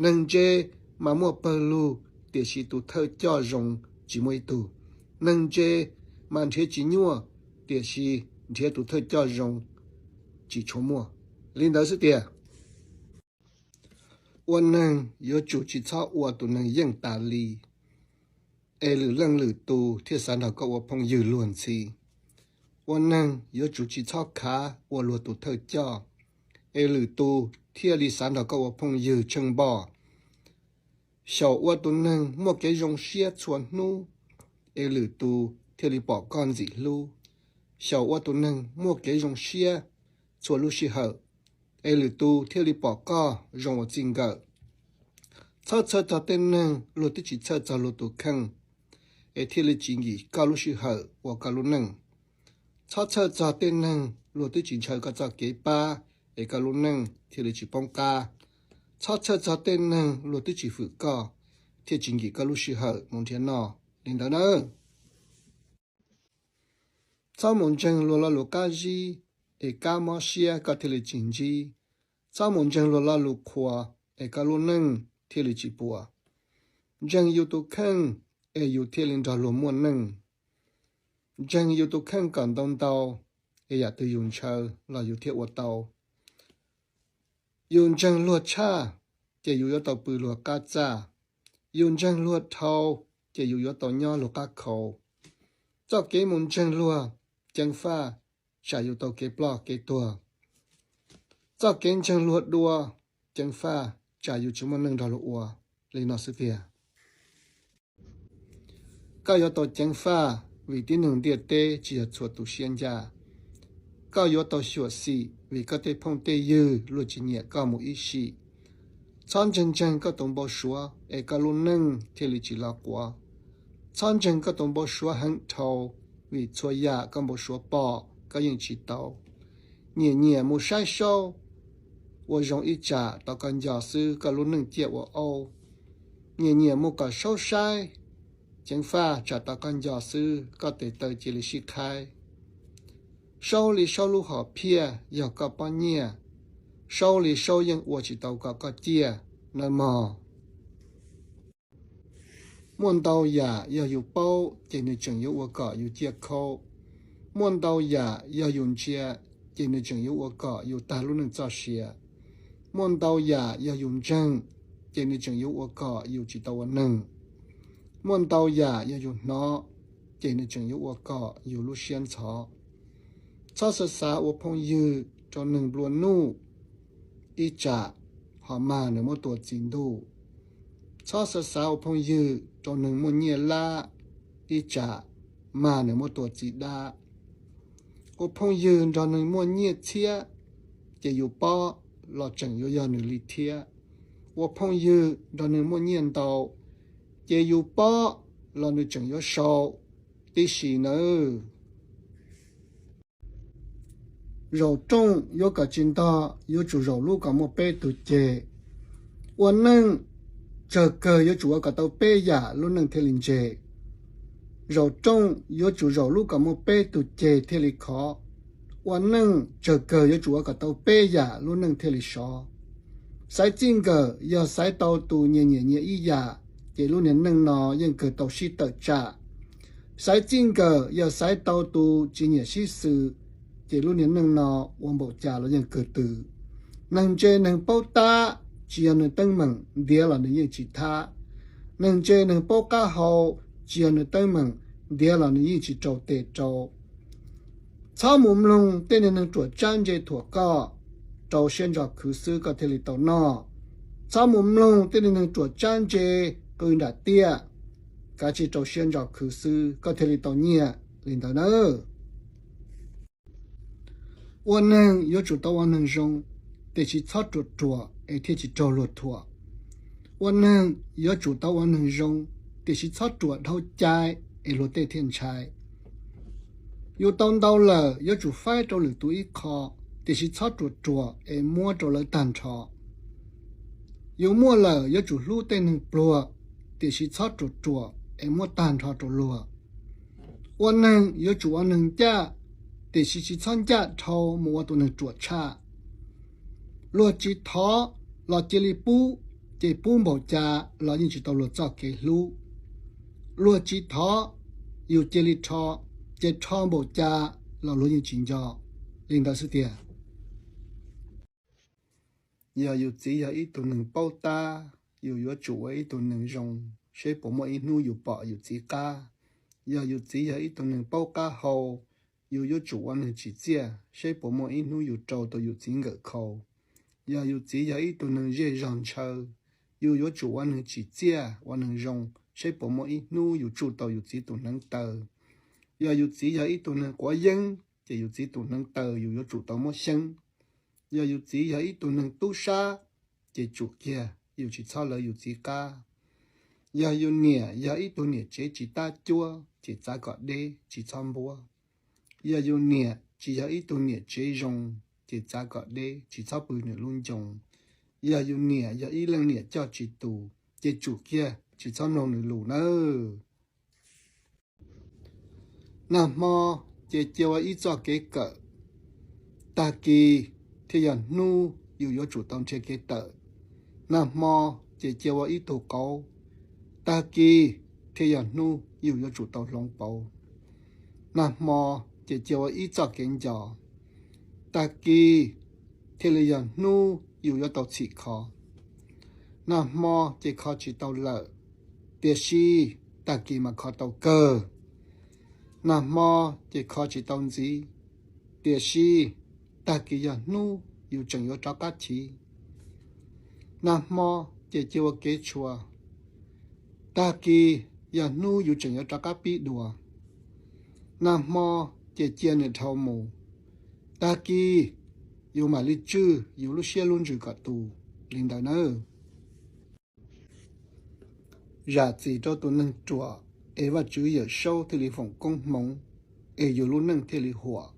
Neeg ntse mas muaj pawg lug, tiam sis tus thawj coj zoo tsis muaj ib tug. Neeg ntse mas nrhiav tsis nyuaj, tiam sis nrhiav tus thawj coj zoo tsis tshua muaj. Li ntawd xwb tiag. Ua neeg yuav tsum tsis txhob ua tus neeg yeej tas li, es lwm leej lwm tus thiaj xav nrog koj ua phooj ywg luag ntxhi. Ua neeg yuav tsum tsis txhob khav ua luag tus thawj coj, es lwm tus thiaj li xav nrog koj ua phooj ywg tsheej npoj. Xyaum ua tus neeg muaj kev zoo siab txhua hnub, es lwm tus thiaj li pom koj ntxim hlub. Xyaum ua tus neeg muaj kev zoo siab txhua lub sij hawm, es lwm tus thiaj li pom koj zoo ua txij nkawm. Txhob txhawj txog tej neeg luag twb tsis txhawj txog luag tus kheej, es thiaj li tsis nkim koj lub sij hawm ua koj lub neej. Txhob txhawj txog tej neeg luag twb tsis ntshaw koj txoj kev pab, es koj lub neej thiaj li tsis poob qab. Txhob txhawj txog tej neeg luag twb tsis hwm koj, thiaj tsis nkim koj lub sij hawm mus nrhiav noj li ntawd nawb. Txhob mus ntseeg luag lo lus qab zib, es kab mob siab koj thiaj li tsis ntsib. Txhob mus ntseeg luag lo lus qhuas, es koj lub neej thiaj li tsis puas. Ntseeg yus tus kheej, es yus thiaj li nrog luag muaj neej. Ntseeg yus tus kheej kom ntau ntau, es yam twg yus ntshaw los yus thiaj ua tau. Yus ntseeg luag tshaj, ces yus yuav tau pw luag qab txaj. Yus ntseeg luag dhau, ces yus yuav tau nyob luag qab khau. Txoj kev mus ntseeg luag ceev faj, tsam yus tau kev ploj kev tuag. Txoj kev ntseeg luag dua ceev faj, tsam yus tsis muaj neej nrog luag ua li no xwb tiag. Koj yuav tau ceev faj vim tib neeg ntiaj teb tsis yog txhua tus siab ncaj. Koj yuav tau xyuam xim vim koj tej phooj tej ywg luag tsis nyiam koj mus ib sim. Txhob ntseeg ntseeg koj tus npau suav es koj lub neej thiaj li tsis loj quav. Txhob ntseeg koj tus npau suav heev dhau, vim txhua yam koj npau suav pom koj yeej tsis tau. Nyiam nyiam mus saib saub, ua zoo ib tsam tau koj nco xwb koj lub neej ciaj ua aub. Nyiam nyiam mus kom saub saib, ceev faj tsam tau koj nco xwb koj tes taw cia li sib qhaib. Saub li saub lub hom phiaj yog koj pob nyiaj, saub li saub yeej ua tsis tau kom koj ciaj nawb mog. Muaj ntau yam yog yus paub ces nws tseem yuav ua kom yus ciaj khaub. Muaj ntau yam yog yus ntsia ces nws tseem yuav ua kom yus tag lub neej txoj sia. Muaj ntau yam yog yus ntseeg ces nws tseem yuav ua kom yus tsis tau ua neeg. Muaj ntau yam yog yus hnov ces nws tseem yuav ua kom yus lub siab ntxhov. Txhob xav xav ua phooj ywg rau neeg nplua nuj, ib tsam ho mag nws muab tua txi ntuj. Txhob xav xav ua phooj ywg rau neeg muaj nyiaj lab, ib tsam mag nws muab tua txi dab. Ua phooj ywg nrog neeg muaj nyiaj txhiab, ces yus pob los tseem yuav yog nws li thiab. Ua phooj ywg nrog neeg muaj nyiaj ntau, ces yus pob los nws tseem yuav sau tib si nawb. Zaum rooj yuav kom tsis ntog yuav tsum zaum lub kom muaj peb tug ceg. Ua neej tsawg kawg yuav tsum ua kom tau peb yam lub neej thiaj li ntse. Zaum rooj yuav tsum zaum lub kom muaj peb tug ceg thiaj li khov. Ua neej tsawg kawg yuav tsum ua kom tau peb yam lub neej thiaj li sov. Xaiv txij nkawm yog xaiv tau tus nyias nyiam nyias ib yam, ces lub niag neej no yeej kawg tau sib tawm tsam. Xaiv txij nkawm yog xaiv tau tus tsis nyiam sib xws, ces lub niag neej no ua npaum cas los yeej kawg twg. Neeg ntse neeg paub tab, tsis yog nws teeb meem ntiav los nws yeej tsis thab. Neeg ntse neeg paub qab hau, tsis yog nws teeb meem ntiav los nws yeej tsis rau tes rau. Txhob mus mloog tej niag neeg ruam tsab ntse thuam koj, rau siab ntso khwv xwb koj thiaj li tau noj. Txhob mus mloog tej niag neeg ruam tsab ntse qw nram tiaj, kav tsij rau siab ntso khwv xwb koj thiaj li tau nyiaj li ntawd nawb. Ua neeg yuav tsum tau ua neeg zoo, tiam sis txhob ruam ruam es thiaj tsis raug luag thuam. Ua neeg yuav tsum tau ua neeg zoo, tiam sis txhob ruam dhau cai es luag tej thiaj ntshai. Yus tau ntau lawm yuav tsum faib rau lwm tus ib qho, tiam sis txhob ruam ruam es muab rau lawv tag nrho. Yus muaj lawm yuav tsum hlub tej neeg pluag, tiam sis txhob ruam ruam es muab tag nrho rau luag. Ua neeg yuav tsum ua neeg ncaj, tiam sis tsis txhob ncaj dhau mus ua tus neeg ruam tshaj. Luag tsis thov los cia li pub, ces pub npaum cas los yeej tsis tau luag txoj kev hlub. Luag tsis thov, yus cia li rho, ces rho npaum cas los luag yeej tsis nco li ntawd xwb tiag. Yog yus txiv yog ib tug neeg paub tab, yus yuav tsum ua ib tug neeg zoo, seb puas muaj ib hnub yus pom yus txiv qab. Yog yus txiv yog ib tug neeg paub qab hau, yus yuav tsum ua neeg tsim txiaj, seb puas muaj ib hnub yus rau tau yus txiv nkawm khau. Yog yus txiv yog ib tug neeg zej zog ntshaw, yus yuav tsum ua neeg tsim txiaj, ua neeg zoo, seb puas muaj ib hnub yus tsuj tau yus txiv tus hneev taw. Yog yus txiv yog ib tug neeg quav yeeb, ces yus txiv tus hneev taw yus yuav tsum tau muab xyeeb. Yog yus txiv yog ib tug neeg tub sab, ces tsum kiag yus tsis txhob lawv yus txiv qab. Yog yus niam yog ib tug niam tsev tsis tab cuab, ces txav kom deb tsis txhob npuab. Yog yus niam tsis yog ib tug niam tsev zoo, ces txav kom deb tsis txhob pw nws lub ncoo. Yog yus niam yog ib leej niam coj tsis tus, ces tsum kiag tsis txhob mloog nws lus nawb. Nag hmo ces cia ua ib txoj kev kawm, tag kis thiaj yog hnub yus yuav tsum tau nrhiav kev tawm. Nag hmo ces cia ua ib tug qauv, tag kis thiaj yog hnub yus yuav tsum tau hloov pauv. Nag hmo ces cia ua ib txoj kev nco, tag kis thiaj li yog hnub yus yuav tau txhim kho. Nag hmo ces kho tsis tau lawm, tiam sis tag kis mas kho tau kawg. Nag hmo ces kho tsis tau ntxiv, tiam sis tag kis yog hnub yus tseem yuav rov qab chiv. Nag hmo ces cia ua kev tshua, tag kis yog hnub yus tseem yuav rov qab pib dua. Nag hmo ces cia nws dhau mus, tag kis yus mam li tswj yus lub siab lub ntsws kom tu li ntawd nawb. Zam txim rau tus neeg ruam, es Vajtswv Yawmsaub thiaj li foom koob hmoov, es yus lub neej thiaj li huam.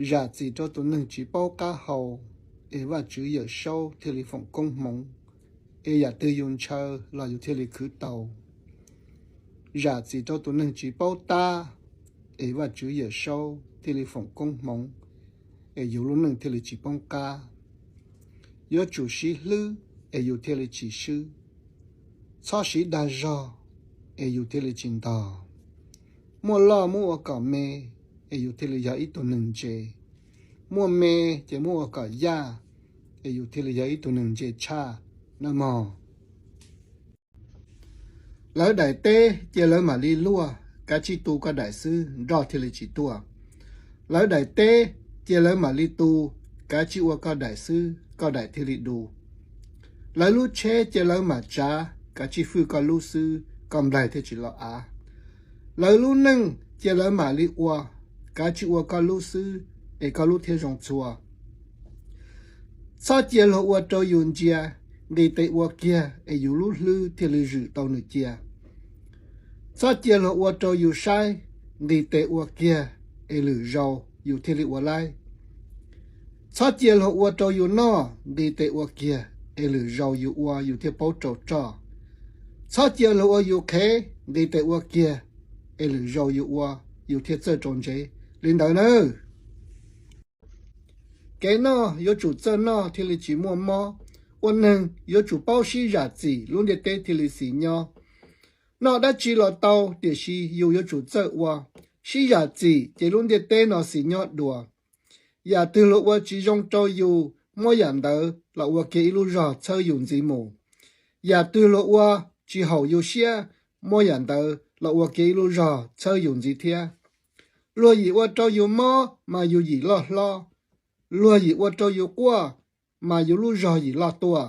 Zam txim rau tus neeg tsis paub qab hau, es Vajtswv Yawmsaub thiaj li foom koob hmoov, es yam twg yus ntshaw los yus thiaj li khwv tau. Zam txim rau tus neeg tsis paub tab, es Vajtswv Yawmsaub thiaj li foom koob hmoov, es yus lub neej thiaj li tsis poob qab. Yuav tsum siv hlwb, es yus thiaj li tsis swb. Txhob siv dag zog, es yus thiaj li tsis ntog. Muaj loj muab ua kom me, es yus thiaj li yog ib tug neeg ntse. Muaj me ces muab ua kom yaj, es yus thiaj li yog ib tug neeg ntse tshaj nawb mog. Lawv daim teb cia lawv mam li luaj, kav tsij tu koj daim xwb nroj thiaj li tsis tuaj. Lawv daim teb cia lawv mam li tu, kav tsij ua koj daim xwb koj daim thiaj li du. Lawv lub tsheb cia lawv mam tsav, kav tsij fwj koj lub xwb koj nplaig thiaj tsis los av. Lawv lub neej cia lawv mam li ua, kav tsij ua koj lub xwb es koj lub thiaj zoo txhua. Txhob cia luag ua rau yus ntsia, nqis tes ua kiag es yus lub hlwb thiaj li zwm tau nws cia. Txhob cia luag ua rau yus saib, nqis tes ua kiag es lwm zaus yus thiaj li ua laib. Txhob cia luag ua rau yus noj, nqis tes ua kiag es lwm zaus yus ua yus thiaj paub rau roj. Txhob cia luag ua yus qhev, nqis tes ua kiag es lwm zaus yus ua yus thiaj txawj rau ntsev li ntawd nawb. Kev noj yuav tsum txawj noj thiaj li tsis muaj mob. Ua neeg yuav tsum paub sib zam txim lub ntiaj teb thiaj li xis nyob. Noj dab tsi los tau, tiam sis yus yuav tsum txawj ua. sib zam txim ces lub ntiaj teb no xis nyob dua. Yam twg luag ua tsis zoo rau yus, muab yam ntawd los ua kiag ib lub zog txhawb yus ntxiv mus. Yam twg luag ua tsis haum yus siab, muab yam ntawd los ua kiag ib lub zog txhawb yus ntxiv thiab. Luag yim ua rau yus mob mas yus yim loj hlob, luag yim ua rau yus quaj mas yus lub zog yim loj tuaj.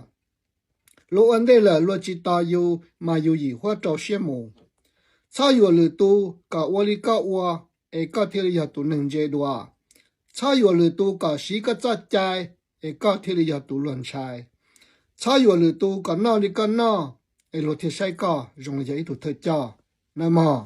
Luag ua ntej lawm luag tsis tos yus mas yus yim huab rau siab mus. Txhob yuam lwm tus kom ua li koj ua, es koj thiaj li yog tus neeg ntse dua. Txhob yuam lwm tus kom siv koj txoj cai, es koj thiaj li yog tus luag ntshai. Txhob yuam lwm tus kom noj li koj noj, es luag thiaj saib koj zoo li yog ib tug thawj coj nawb mog.